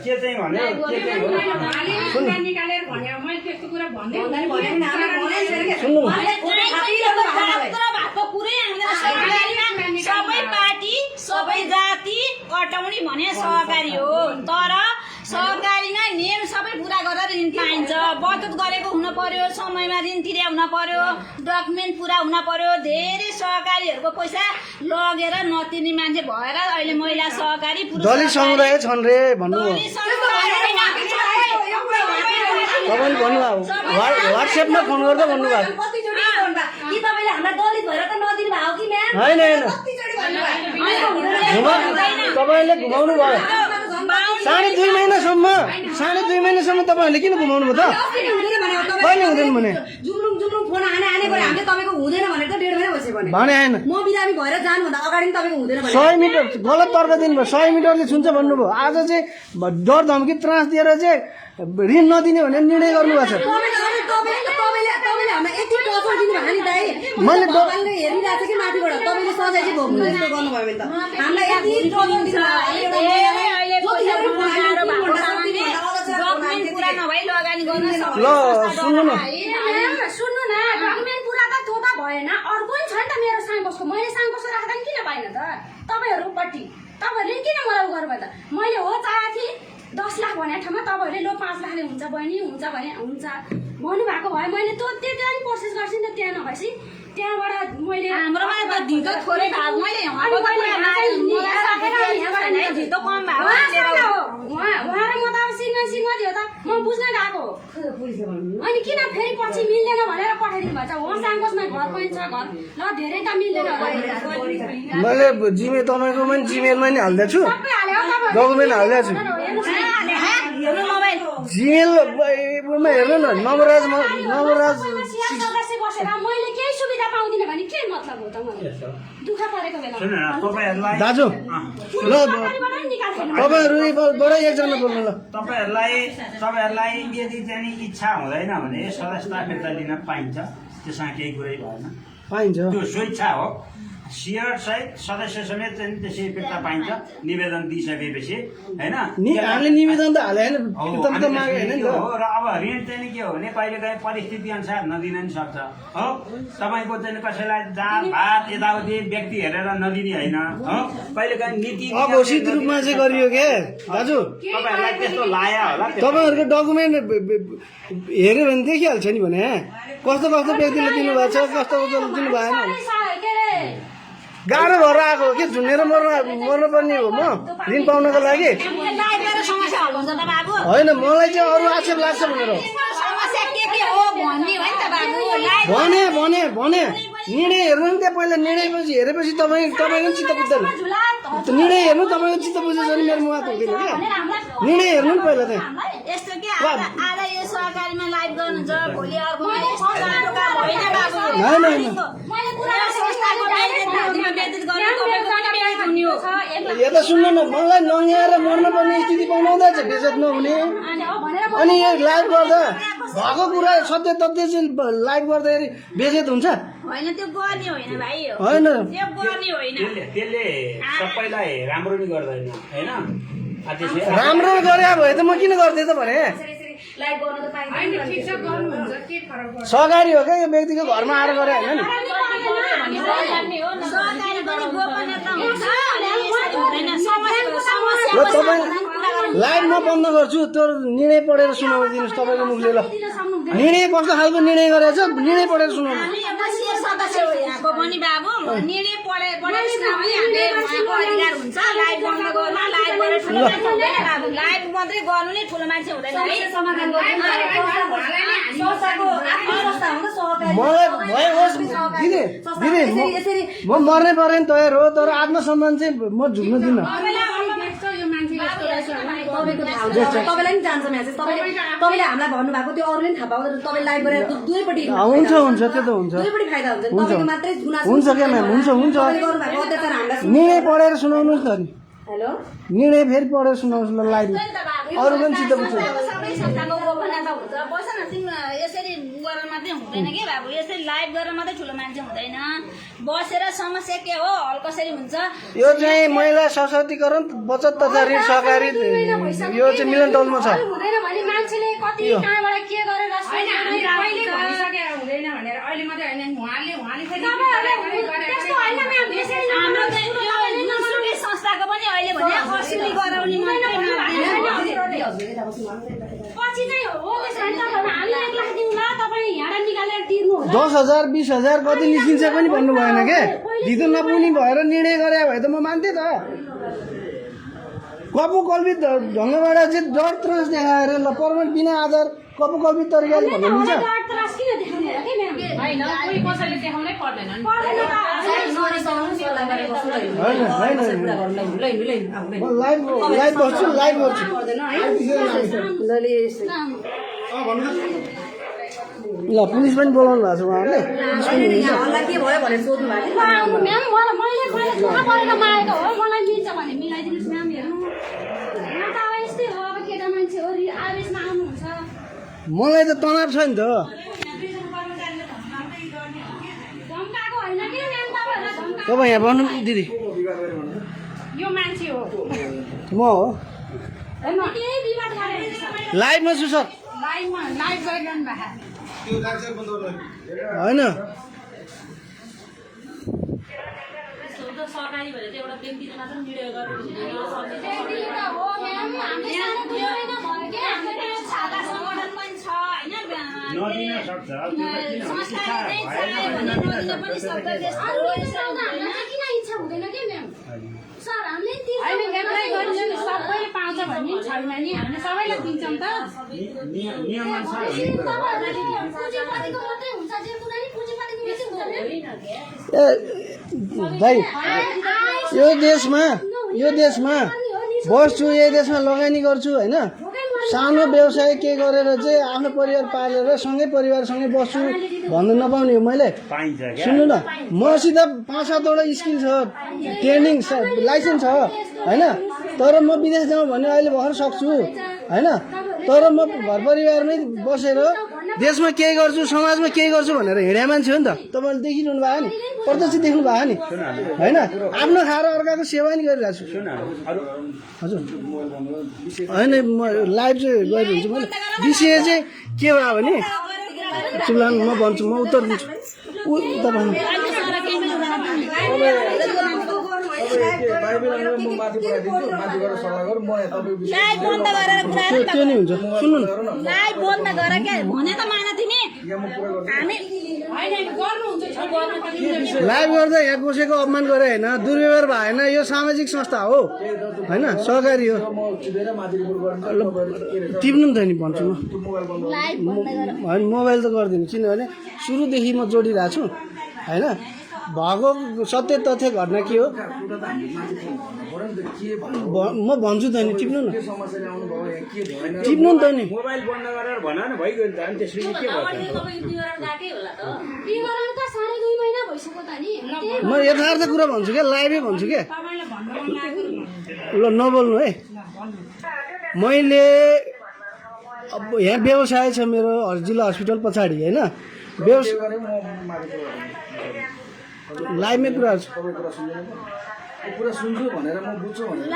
के चाहिँ भन्यो? सबै पार्टी सबै जाति कटाउने भने सहकारी हो, तर सहकारीमा नियम सबै पुरा गरेर ऋण पाइन्छ। बचत गरेको हुन पर्यो, समयमा ऋण तिरे हुन पर्यो, डकुमेन्ट पुरा हुन पर्यो। धेरै सहकारीहरूको पैसा लगेर नतिर्ने मान्छे भएर अहिले महिला सहकारी दलित समुदाय छन् रे भन्नुभयो। तपाईँले भन्नुभयो वाट्सएपमा फोन गर्दा भन्नुभयो होइन तपाईँले घुमाउनु भयो 2.5 महिनासम्म। 2.5 महिनासम्म तपाईँहरूले किन घुमाउनु भयो त? कहिले हुँदैन भने फोन आने गरे हामीले तपाईको हुँदैन भनेर त 1.5 महिना भइसक्यो भने होइन। म बिरामी भएर जानु भन्दा अगाडि नि तपाईको हुँदैन भने 100 मिटर गलत तर्क दिनुभयो। 100 मिटरले छुन्छ भन्नुभयो। आज चाहिँ डर धम्की त्रास दिएर चाहिँ ऋण नदिने भनेर निर्णय गर्नुभएको छ। तपाईले हामीलाई यति टचर दिनु भयो नि दाइ मैले भगवानले हेरिरहेको छ कि माथिबाट तपाईँले सजाय चाहिँ भोग्नु यस्तो गर्नुभयो भने त हामीलाई यति टचर दिनु डकुमेन्ट पुरा नभई लगानी गर्न ल सुन्नु न सुन्नु न डकुमेन्ट पुरा त त्यो त भएन अर्को नि छ नि त मेरो साङ्कोसको मैले साङ्कोसको राख्दा नि किन पाइन त तपाईँहरूपट्टि तपाईँहरूले किन मलाई उ गर्नुभयो त मैले हो चाहेको थिएँ 10 लाख भने ठाउँमा तपाईँहरूले लो 5 लाखले हुन्छ बहिनी हुन्छ भने हुन्छ भन्नुभएको भए मैले त्यहाँ नि प्रोसेस गर्छु नि त त्यहाँ नभएपछि त्यहाँबाट मैले हाम्रोमा त ढितो थोरै भाग मैले ढितो कम भाग उहाँ र म त अब सिङ्गल थियो त म बुझ्न गएको अनि किन फेरि पछि मिल्दैन भनेर पठाइदिनु भएको छ हो साङ्कोसमा घर पनि छ घर ल धेरै त मिल्दैन मैले जिमेल तपाईँकोमा नि जिमेलमा नि हालिदिएको छु सबै हाल्यो डकुमेन्ट हालिदिएको छु हेर्नु मोबाइल जिमेलमा हेर्नु न नवराज सदस्य बसेर मैले केही सुविधा पाउँदिनँ भने के मतलब हो त मलाई दुःख परेको बेला दाजु ल तपाईँहरूबाट एकजना बोल्नु ल तपाईँहरूलाई यदि चाहिँ इच्छा हुँदैन भने सदस्यता फिर्ता लिन पाइन्छ त्यसमा केही कुरै भएन पाइन्छ त्यो स्वेच्छा हो सेयर सहित सदस्य समेत चाहिँ त्यसै फिर्ता पाइन्छ निवेदन दिइसकेपछि होइन हामीले निवेदन त हाले होइन फिर्ता त मागे होइन नि त हो र अब ऋण चाहिँ के हो भने कहिलेकाहीँ परिस्थिति अनुसार नदिन नि सक्छ हो तपाईँको चाहिँ कसैलाई जात भात यताउति व्यक्ति हेरेर नदिने होइन हो कहिलेकाहीँ नीति अघोषित रूपमा चाहिँ गरियो के दाजु तपाईँहरूलाई त्यस्तो लाया होला तपाईँहरूको डकुमेन्ट हेऱ्यो भने देखिहाल्छ नि भने कस्तो कस्तो व्यक्तिले दिनुभएको छ कस्तो कस्तो दिनु भएन गाह्रो भएर आएको के झुन्डेर मर्नुपर्ने हो म ऋण पाउनको लागि समस्या हल हुन्छ त बाबु होइन मलाई चाहिँ अरू आक्षेप लाग्छ भनेर समस्या के हो भन्ने हो नि त बाबु भने निर्णय हेर्नु नि त्यहाँ पहिला निर्णय हेरेपछि तपाईँको चित्त बुझ्दैन निर्णय हेर्नु तपाईँको चित्त बुझेछ भने मेरो मुहात हुँदैन क्या निर्णय हेर्नु नि पहिला त्यहाँ यस्तो के आधा यो सरकारीमा लाइभ गर्नुहुन्छ भोलि अर्को होइन बाबु संस्थाको व्यतीत गर्नु तपाईँको पनि व्यतीत हुने हो यता सुन्नु न मलाई नङ्ग्याएर मर्नुपर्ने स्थिति बनाउँदैछ बेचत नहुने अनि यो लाइभ गर्दा भएको कुरा सत्य तथ्य चाहिँ लाइभ गर्दाखेरि बेचत हुन्छ होइन त्यो गर्ने होइन भाइ होइन त्यो गर्ने होइन त्यसले सबैलाई राम्रो नि गर्दैन होइन राम्रो गरे भए त म किन गर्थेँ त भने लाइभ गर्न त पाइन्छ सहकारी हो क्या यो व्यक्तिको घरमा आएर गरे होइन नि सरकारी पनि गोपनीयता हुन्छ हुँदैन समस्या ल तपाईँ लाइभ म बन्द गर्छु त्यो निर्णय पढेर सुनाउदिनुहोस् तपाईँको मुखले ल निर्णय कस्तो खालको निर्णय गरेछ निर्णय पढेर सुनाउनु हामी एउटा शेर सदस्य हो यहाँको पनि बाबु निर्णय पढेर सुनाउने हामीले उहाँको अधिकार हुन्छ लाइभ बन्द गर्न लाइभ गरेर ठुलो मान्छे हुँदैन बाबु लाइभ मात्रै गर्नु नै ठुलो मान्छे हुँदैन है समाधान मलाई भयो होस् दिदी म मर्ने परे नि तयार हो तर आत्मसम्मान चाहिँ म झुक्न दिन्न तपाईँलाई नि जान्छ म्यासेज तपाईँले हामीलाई भन्नुभएको त्यो अरूले पनि थाहा पाउँदैन तपाईँ लाइभ गरेर दुवैपट्टि हुन्छ त्यो त हुन्छ दुवैपट्टि फाइदा हुन्छ तपाईँको मात्रै हुन्छ क्या म्याम हुन्छ गर्नुभएको अत्याचार हामीलाई निर्णय पढेर सुनाउनुहोस् न नि हेलो निर्णय फेरि पढेर सुनाउनुहोस् न लाइभ अरू पनि चित्त बुझ्छ सबै संस्थाको गोपनीयता हुन्छ बस न तिम्रो यसरी गरेर मात्रै हुँदैन के बाबु यसरी लाइभ गरेर मात्रै ठुलो मान्छे हुँदैन बसेर समस्या के हो हल कसरी हुन्छ यो चाहिँ महिला सशक्तिकरण बचत तथा ऋण सहकारी यो चाहिँ मिलन टोलमा छ हुँदैन भने मान्छेले कति कहाँबाट के गरेर कहिले भनिसकेर हुँदैन भनेर अहिले मात्रै होइन उहाँले त्यस्तो होइन म्याम यसरी हाम्रो चाहिँ यो जुनसुकै संस्थाको पनि अहिले भने असुली गराउने मात्रै पछि चाहिँ हो त्यसो भने तपाईँहरू हामी 1 लाख दिउँला तपाईँ यहाँ निकालेर तिर्नु होला 10,000 20,000 कति निस्किन्छ पनि भन्नु भएन के दिदो नपुग्ने भएर निर्णय गरे भए त म मान्थेँ त कल्पित ढङ्गबाट चाहिँ डर त्रास देखाएर ल पर्मनेन्ट बिना आधार कल्पित तरिकाले भन्नु मिल्छ त्रास किन देखाउने हो के म्याम होइन कोही कसैले देखाउनै पर्दैन लाइभ बस्छु ल पुलिस पनि बोलाउनु भएको छ उहाँहरूले के भयो भनेर सोध्नु भएको म्याम मैले थाहा परेर मागेको हो मलाई मिल्छ भने मिलाइदिनुहोस् म्याम हेर्नु यहाँ त अब यस्तै हो अब केटा मान्छे हो आवेशमा आउनुहुन्छ मलाई त तनाव छ नि त तपाईँ यहाँ भन्नु दिदी यो मान्छे हो म हो केही विवाद गरेर लाइभमा छु सर लाइभमा लाइभ गरिरहनु भएको होइन सरकारी भनेर चाहिँ एउटा व्यक्तिले मात्र निर्णय गरेको हो म्याम हामीले सानो दुई महिना भयो के हामीले छाता सङ्गठन पनि छ नदिन सक्छ संस्थाले चाहिँ चाह्यो भने नदिन पनि सक्छ त्यस्तो अरू हामीलाई किन इच्छा हुँदैन के म्याम सर हामीले अहिले एप्लाई गरिन्छ सबैले पाउँछ भन्ने छैन नि हामीले सबैलाई दिन्छौँ त नियमअनुसार पुँजीपतिको मात्रै हुन्छ जे कुरा नि पुँजीपतिको बेसी हुँदैन ए भाइ यो देशमा बस्छु यही देशमा लगानी गर्छु होइन सानो व्यवसाय के गरेर चाहिँ आफ्नो परिवार पालेर सँगै परिवारसँगै बस्छु भन्नु नपाउने हो मैले पाइन्छ क्या सुन्नु न मसित 5-7वटा स्किल छ ट्रेनिङ छ लाइसेन्स छ होइन तर म विदेश जाउँ भने अहिले भर्खर सक्छु होइन तर म घर परिवारमै बसेर देशमा केही गर्छु समाजमा केही गर्छु भनेर हिँड्या मान्छे हो नि त तपाईँले देखिरहनु भएको नि प्रत्यक्ष देख्नु भएको नि होइन आफ्नो खाएर अर्काको सेवा नि गरिरहेको छु हजुर होइन म लाइभ चाहिँ गरिरहन्छु मैले विषय चाहिँ के भयो भने चुलान म भन्छु म उत्तर दिन्छु तपाईँ त्यो नि हुन्छ सुन्नु न लाइभ बन्द गर क्या भने त माइन तिमी हामी लाइभ गर्दा यहाँ कसैको अपमान गरे होइन दुर्व्यवहार भएन यो सामाजिक संस्था हो होइन सहकारी हो टिप्नु नि त नि भन्छु म होइन मोबाइल त गर्दिनँ किनभने सुरुदेखि म जोडिरहेको छु होइन भएको सत्य तथ्य घटना के हो म भन्छु त नि टिप्नु न टिप्नु नि त नि मोबाइल बन्द गरेर भन न भइगयो नि त अनि त्यसपछि के भयो विवरण त 2.5 महिना भइसक्यो त नि म यथार्थ कुरा भन्छु क्या लाइभै भन्छु क्या ल नबोल्नु है मैले अब यहाँ व्यवसाय छ मेरो जिल्ला हस्पिटल पछाडि होइन व्यवसाय लाइभमै कुराहरू छ कुरा सुन्छु भनेर म बुझ्छु भनेर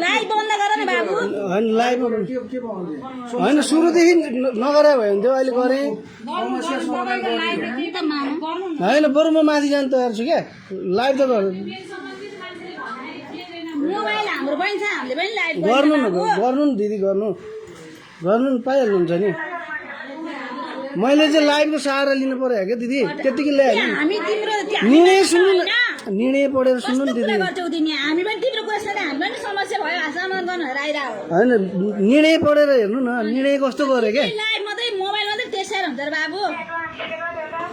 लाइभ बन्द गर न बाबु होइन लाइभमा के पाउँदै होइन सुरुदेखि नगरे भयो भने त्यो अहिले गरेँ होइन बरु म माथि जान तयार छु क्या लाइभ त मोबाइल हाम्रो पनि छ हामीले पनि लाइभ गर्नु न दिदी गर्नु न पाइहाल्नुहुन्छ नि मैले चाहिँ लाइभको सहारा लिनु पर्यो क्या दिदी त्यतिकै ल्याएँ हामी तिम्रो निर्णय सुन्नु न निर्णय पढेर सुन्नु नि दिदी गर्छौ तिमी हामी पनि तिम्रो क्वेसन हामी पनि समस्या भयो समाधान गर्न हराइरहेको होइन निर्णय पढेर हेर्नु न निर्णय कस्तो गरे क्या लाइभ मात्रै मोबाइल मात्रै त्यसै हुन्छ र बाबु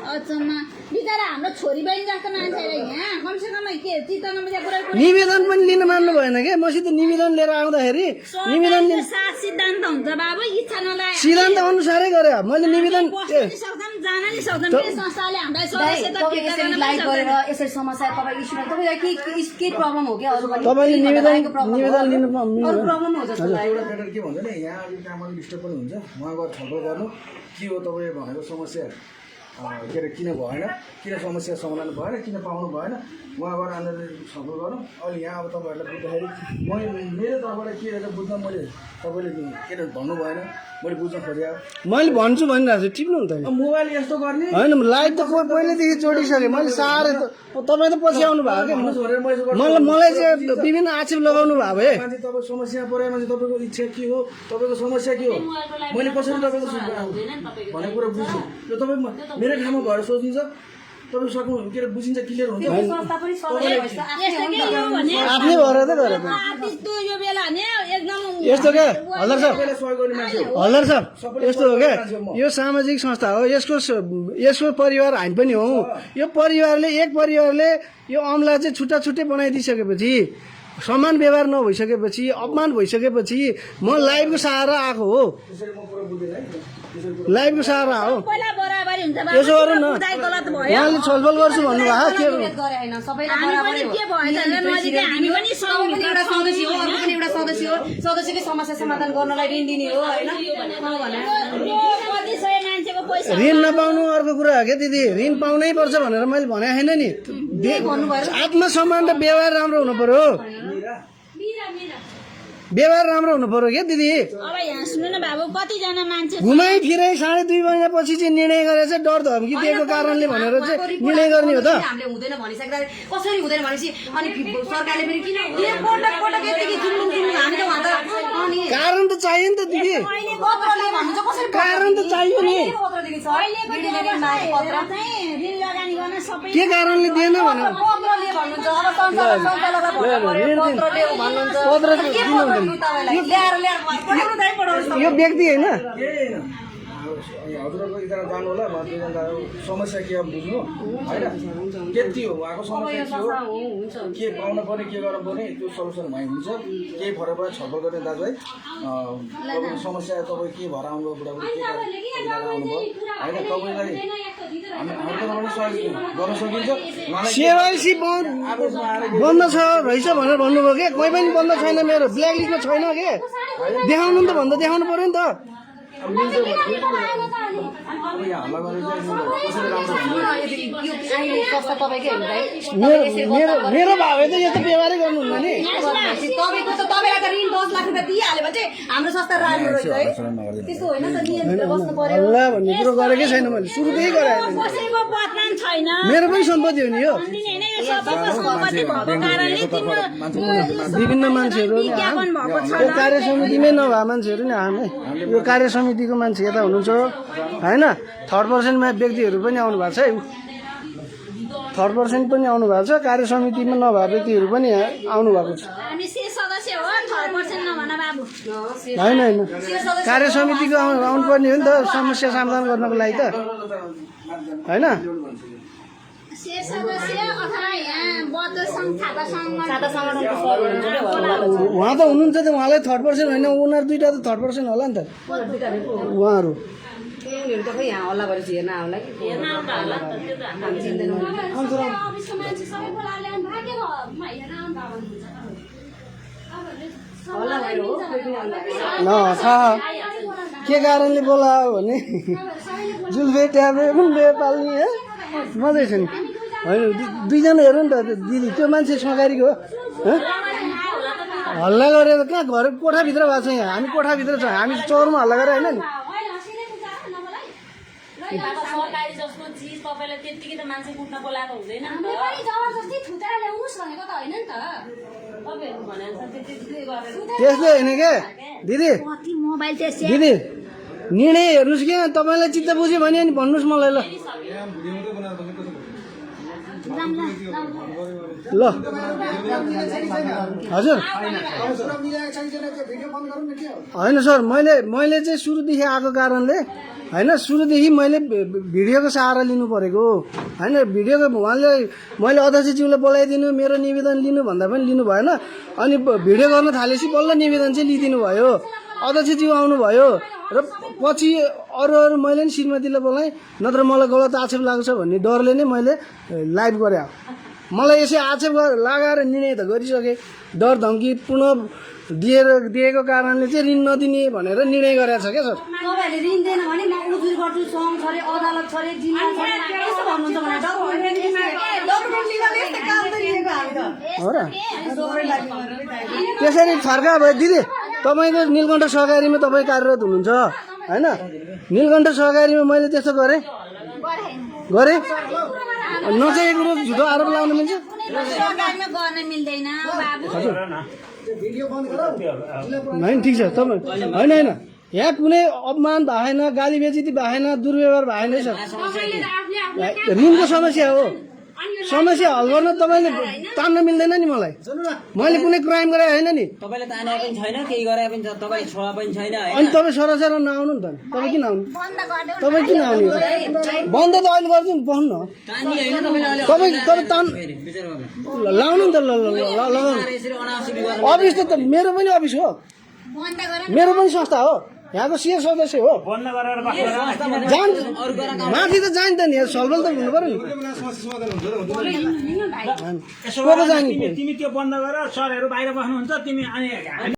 अचम्म बिचरा हाम्रो छोरी बहिनी जस्तो मान्छेहरू यहाँ कमसेकम के चित्त नबुझेको कुरा निवेदन पनि लिन मान्नु भएन क्या मसित निवेदन लिएर आउँदाखेरि निवेदन साथ सिद्धान्त हुन्छ बाबु इच्छा नलागे सिद्धान्त अनुसारै गरे मैले निवेदन सक्छौँ जान नि सक्छौँ संस्थाले हामीलाई सदस्य त फिर्ता गर्न पनि लाइभ गरेर यसरी समस्या तपाईँ इस्यु तपाईँलाई के प्रब्लम हो क्या अरू पनि तपाईँले निवेदन लिनु अरू प्रब्लम हो जस्तो लाग्यो एउटा म्याटर के भन्छ नि यहाँ अलिक काममा डिस्टर्ब पनि हुन्छ उहाँ गएर छलफल गर्नु के हो तपाईँ भनेको समस्या के अरे किन भएन किन समस्या समाधान भएन किन पाउनु भएन उहाँ गएर आन्दोलन छलफल गरौँ अहिले यहाँ अब तपाईँहरूलाई बुझ्दाखेरि मेरो तर्फबाट के रहेछ बुझ्न मैले तपाईँले के अरे भन्नु भएन मैले बुझ्न खोजेँ मैले भन्छु भनिरहेको छु टिप्नु नि त मोबाइल यस्तो गर्ने होइन लाइभ त पहिल्यैदेखि जोडिसकेँ मैले साह्रै त तपाईँ त पछि आउनु भएको क्या मलाई चाहिँ विभिन्न आक्षेप लगाउनु भएको भए मान्छे तपाईँ समस्या पऱ्यो मान्छे तपाईँको इच्छा के हो तपाईँको समस्या के हो मैले कसरी तपाईँको भन्ने कुरा बुझ्छु यो तपाईँ मेरो ठाउँमा भएर सोच्नुहुन्छ तपाईँ सक्नु के अरे बुझिन्छ क्लियर हुन्छ आफ्नै भएर त गरेको यो बेला नि एकदम यस्तो क्या हल्दार साहब सहयोग गर्ने मान्छे हो हल्दार साहब यस्तो हो क्या यो सामाजिक संस्था हो यसको परिवार हामी पनि हौ यो परिवारले एक परिवारले यो अमला चाहिँ छुट्टा छुट्टै बनाइदिइसकेपछि समान व्यवहार नभइसकेपछि अपमान भइसकेपछि म लाइभको सहारा आएको हो लाइभको सहारा हो पहिला बराबरी हुन्छ बाबु यसो गरौँ न बुझाइ गलत भयो उहाँले छलफल गर्छु भन्नुभएको के गरे होइन सबैलाई हामी बराबरै पनि हो के भयो त नजिकै हामी पनि तपाईँ पनि एउटा सदस्य हो अरू पनि एउटा सदस्य हो सदस्यकै समस्या समाधान गर्नलाई ऋण दिने हो होइन भने कति सय मान्छेको पैसा ऋण नपाउनु अर्को कुरा हो क्या दिदी ऋण पाउनै पर्छ भनेर मैले भने छैन नि आत्मसम्मान र व्यवहार राम्रो हुनु पर्यो व्यवहार राम्रो हुनु पर्यो क्या दिदी अब यहाँ सुन्नु न बाबु कतिजना मान्छे घुमाइ फिराइ 2.5 महिनापछि चाहिँ निर्णय गरेर चाहिँ डर धम्की दिएको कारणले भनेर चाहिँ निर्णय गर्ने हो त हामीले हुँदैन भनिसक्दा कसरी हुँदैन भनेपछि अनि सरकारले पनि किन पटक पटक यतिकै जुलुम जुलुम हामी त उहाँ त अनि कारण त चाहियो नि त दिदी पत्रले भन्नुहुन्छ कसरी कारण त चाहियो नि पत्र दिएको छ अहिलेको पत्र चाहिँ ऋण लगानी गर्न सबै के कारणले दिएन भनेर पत्रले भन्नुहुन्छ अब सञ्चालकलाई पत्रले भन्नुहुन्छ पत्र के पत्र दिनु तपाईलाई ल्याएर पठाउनु दाइ पठाउनु यो व्यक्ति होइन केही होइन हजुरहरूको एकजना जानु होला म दुईजना समस्या के हो बुझ्नु होइन त्यति हो उहाँको समस्या के हो के पाउनु पर्ने के गर्नु पर्ने त्यो सल्युसन भइ हुन्छ केही फरक पर्यो छलफल गर्ने दाजुभाइ तपाईँको समस्या तपाईँ के भएर आउनुभयो बुढाबुढी के आउनुभयो होइन तपाईँलाई हाम्रो पनि सहयोग गर्न सकिन्छ केवाइसी बन्द छ रहेछ भनेर भन्नुभयो क्या कोही पनि बन्द छैन मेरो ब्ल्याकलिस्टमा छैन के देखाउनु नि त भन्दा देखाउनु पर्यो नि त यहाँ हल्ला गरेर चाहिँ कसरी राम्रो मेरो भावे त यस्तो व्यवहारै गर्नुहुन्न नि तपाईँको त तपाईँलाई त ऋण 10 लाख रुपियाँ दिइहाल्यो भने चाहिँ हाम्रो संस्था राम्रो रहेछ है त्यस्तो होइन त नियमभित्र बस्नु पर्यो हल्ला भन्ने कुरो गरेकै छैन मैले सुरुदेखि गराएँ कसैको बदनाम छैन मेरो पनि सम्पत्ति हो नि यो दिने होइन यो सबैको सम्पत्ति भएको कारणले तिम्रो विभिन्न मान्छेहरू विज्ञापन भएको छ यो कार्य समितिमै नभए मान्छेहरू नि हामी यो कार्य समितिको मान्छे यता हुनुहुन्छ होइन 3rd पर्सनमा व्यक्तिहरू पनि आउनु भएको छ 3rd पर्सन पनि आउनु भएको छ कार्य समितिमा नभए व्यक्तिहरू पनि आउनु भएको छ हामी शेष सदस्य हो 3% नभन बाबु होइन होइन कार्य समितिको आउनु पर्ने हो नि त समस्या समाधान गर्नको लागि त होइन शेष सदस्य अथवा यहाँ बौद्ध सङ्घ छाता सादा सङ्गठनको सर हुनुहुन्छ नि उहाँ त हुनुहुन्छ त उहाँलाई 3rd पर्सन होइन उनीहरू दुईवटा त 3rd पर्सन होला नि त उहाँहरू उनीहरू त खै यहाँ हल्ला गरेपछि हेर्न आउला कि हेर्न आउँदा होला नि त त्यो त हामी चिन्दैनौँ अफिसको मान्छे सबै बोलाएर ल्याउनु भयो के हेर्न आउनु भयो भन्नुहुन्छ हल्ला भयो हो कोही पनि हल्ला न थाहा के कारणले बोलायो भने जुल्फे ट्याबे मुन्डे पाल्ने है मजै छ नि होइन दुईजना हेर्नु नि त दिदी त्यो मान्छे सगारीको हो हल्ला गरेर कहाँ घर कोठाभित्र भएको छ यहाँ हामी कोठाभित्र छौँ हामी चौरमा हल्ला गरेर होइन नि सरकारी जस्तो चिज तपाईँलाई त्यत्तिकै त मान्छे कुट्न बोलाएको हुँदैन नि त जबरजस्ती थुतेर ल्याउनुहोस् भनेको त होइन नि त तपाईँहरू भने त्यति गरेर त्यस्तो होइन क्या दिदी कति मोबाइल त्यसै दिदी निर्णय हेर्नुहोस् क्या तपाईँलाई चित्त बुझ्यो भने अनि भन्नुहोस् मलाई ल ल हजुर होइन सर मैले चाहिँ सुरुदेखि आएको कारणले होइन सुरुदेखि मैले भिडियोको सहारा लिनु परेको होइन भिडियोको उहाँले मैले अध्यक्षज्यूलाई बोलाइदिनु मेरो निवेदन लिनु भन्दा पनि लिनु भएन अनि भिडियो गर्न थालेपछि बल्ल निवेदन चाहिँ लिइदिनु भयो अध्यक्षज्यू आउनुभयो र पछि अरू मैले नि श्रीमतीलाई बोलाएँ नत्र मलाई गलत आक्षेप लाग्छ भन्ने डरले नै मैले लाइभ गरेँ मलाई यसै आक्षेप लगाएर निर्णय त गरिसकेँ डर धम्की पुनः दिएको कारणले चाहिँ ऋण नदिने भनेर निर्णय गरेको छ क्या सर तपाईँहरूले ऋण दिएन भने म उजुर गर्छु सङ्घ छरे अदालत छरे जिल्ला छरे यस्तो भन्नुहुन्छ भने डकुमेन्ट लिगल यस्तै काम त लिएको हामी त हो र त्यसरी फर्का भयो दिदी तपाईँको नीलकण्ठ सहकारीमा तपाईँ कार्यरत हुनुहुन्छ होइन नीलकण्ठ सहकारीमा मैले त्यस्तो गरेँ नचाहिएको कुरो झुटो आरोप लगाउनु मिल्छ सरकारीमा गर्न मिल्दैन बाबु होइन ठिक छ तपाईँ होइन होइन यहाँ कुनै अपमान भएन गाली बेजिती भएन दुर्व्यवहार भएन सर ऋणको समस्या हो समस्या हल गर्न तपाईँले तान्न मिल्दैन नि मलाई मैले कुनै क्राइम गरे होइन नि तपाईँले ताने पनि छैन केही गरे पनि तपाईँ छोरा पनि छैन अनि तपाईँ सरासर नआउनु नि त तपाईँ किन आउनु तपाईँ किन आउनु बन्द त अहिले गरिदिनु बस्नु न तपाईँ तान लाउनु नि त अफिस त मेरो पनि अफिस हो मेरो पनि संस्था हो यहाँको सिएस सदस्य हो बन्द गरेर जान माथि त जान्छ नि छलफल त हुनु पर्यो नि यसो तिमी त्यो बन्द गर सरहरू बाहिर बस्नुहुन्छ तिमी अनि